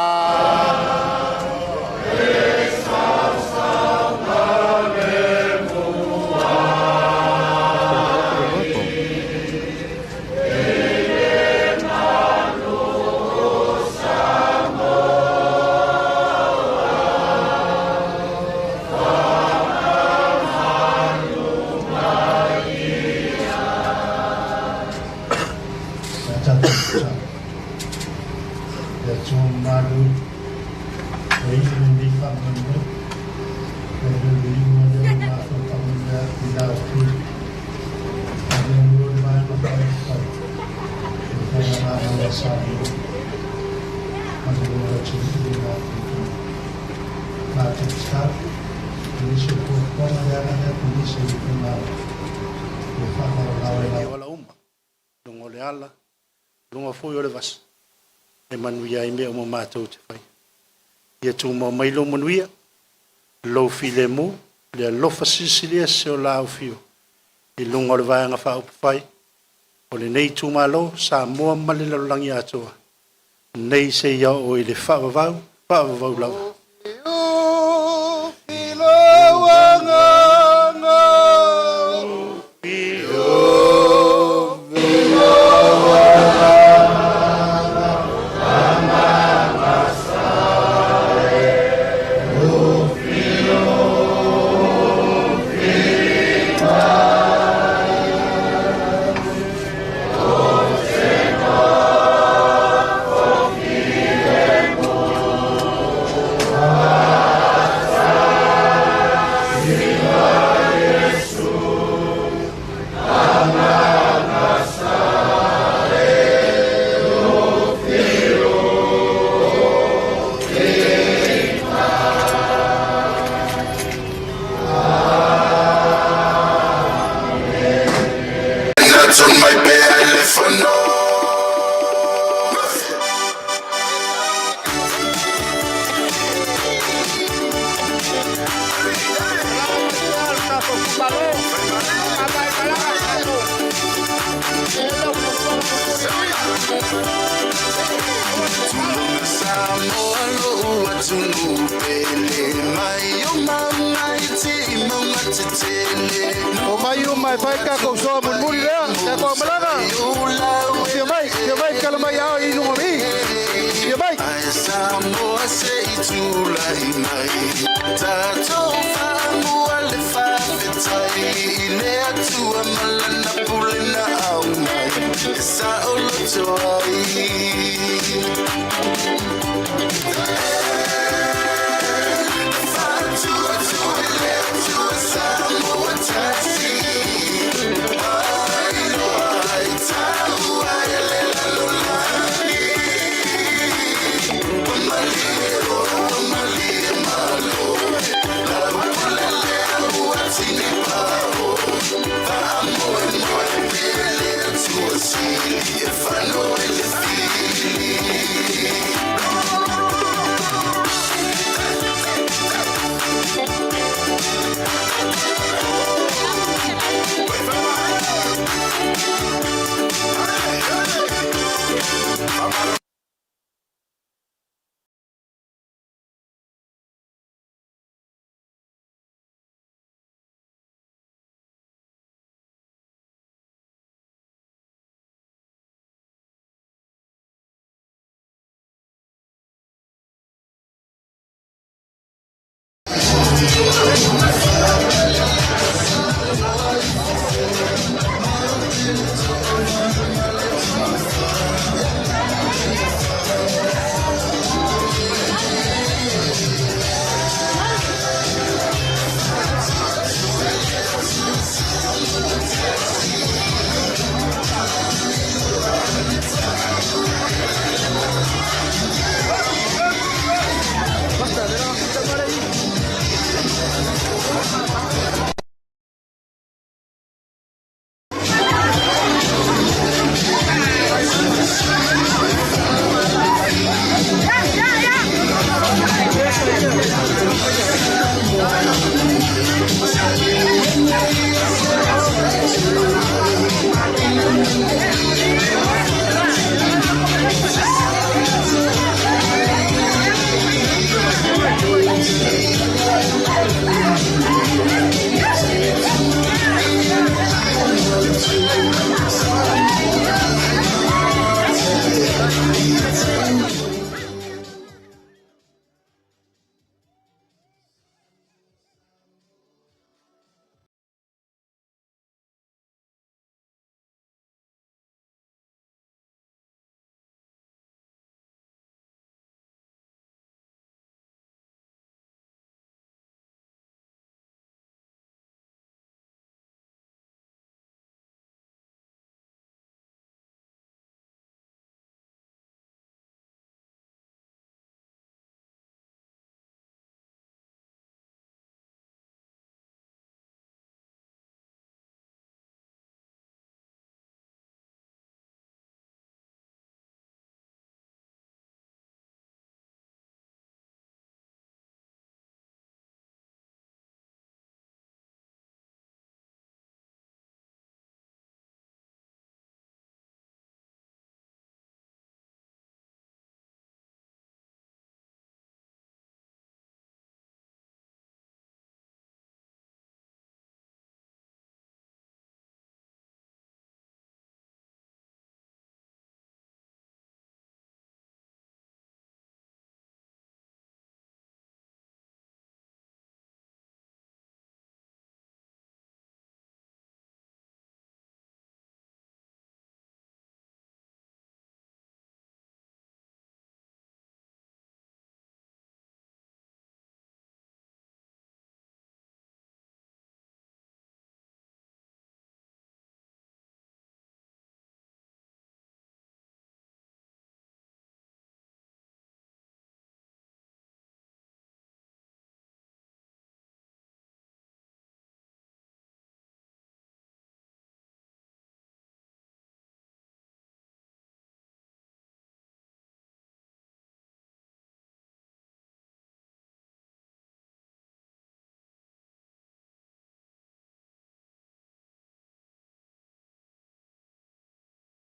Sa tatou tatalo. Le Atua mamalu e, ua iu lenei faamoemoe, o le liuliuga lea o mafaufauga i la outou. Faamuamua le Vaega Faaupufai, le Faigamalo a Samoa, manuia le atunuu i la outou. Matou tatalo, o nisi o fuafuaga le agai atu i nisi o itumalo, ia faalaolao e I la ala uma, luga o le ala, luga foi o le vasa, e manuia ai mea uma matou te faia. Ia tumau mai lou manuia, lou filemu, le alofa silisili ese o le aufio i luga o le Vaega Faaupufai o lenei itumalo, Samoa ma le lalolagi atoa, nei seia oo i le faavavau, faavavau lava. Mai pea i le fono. Samoa lou atunuu pele mai o mamaiti mauga tetele. O mai uma e fai tatou soa mulimuli lea, tatou malaga. Fia mai, fia mai, kala mai ao i luga o i. Fia mai. Ae Samoa se i tulai mai, tatou faamua le faafetai i le Atua ma lana pule na aumai e saoloto ai. Faatuatua i le Atua Samoa tasi.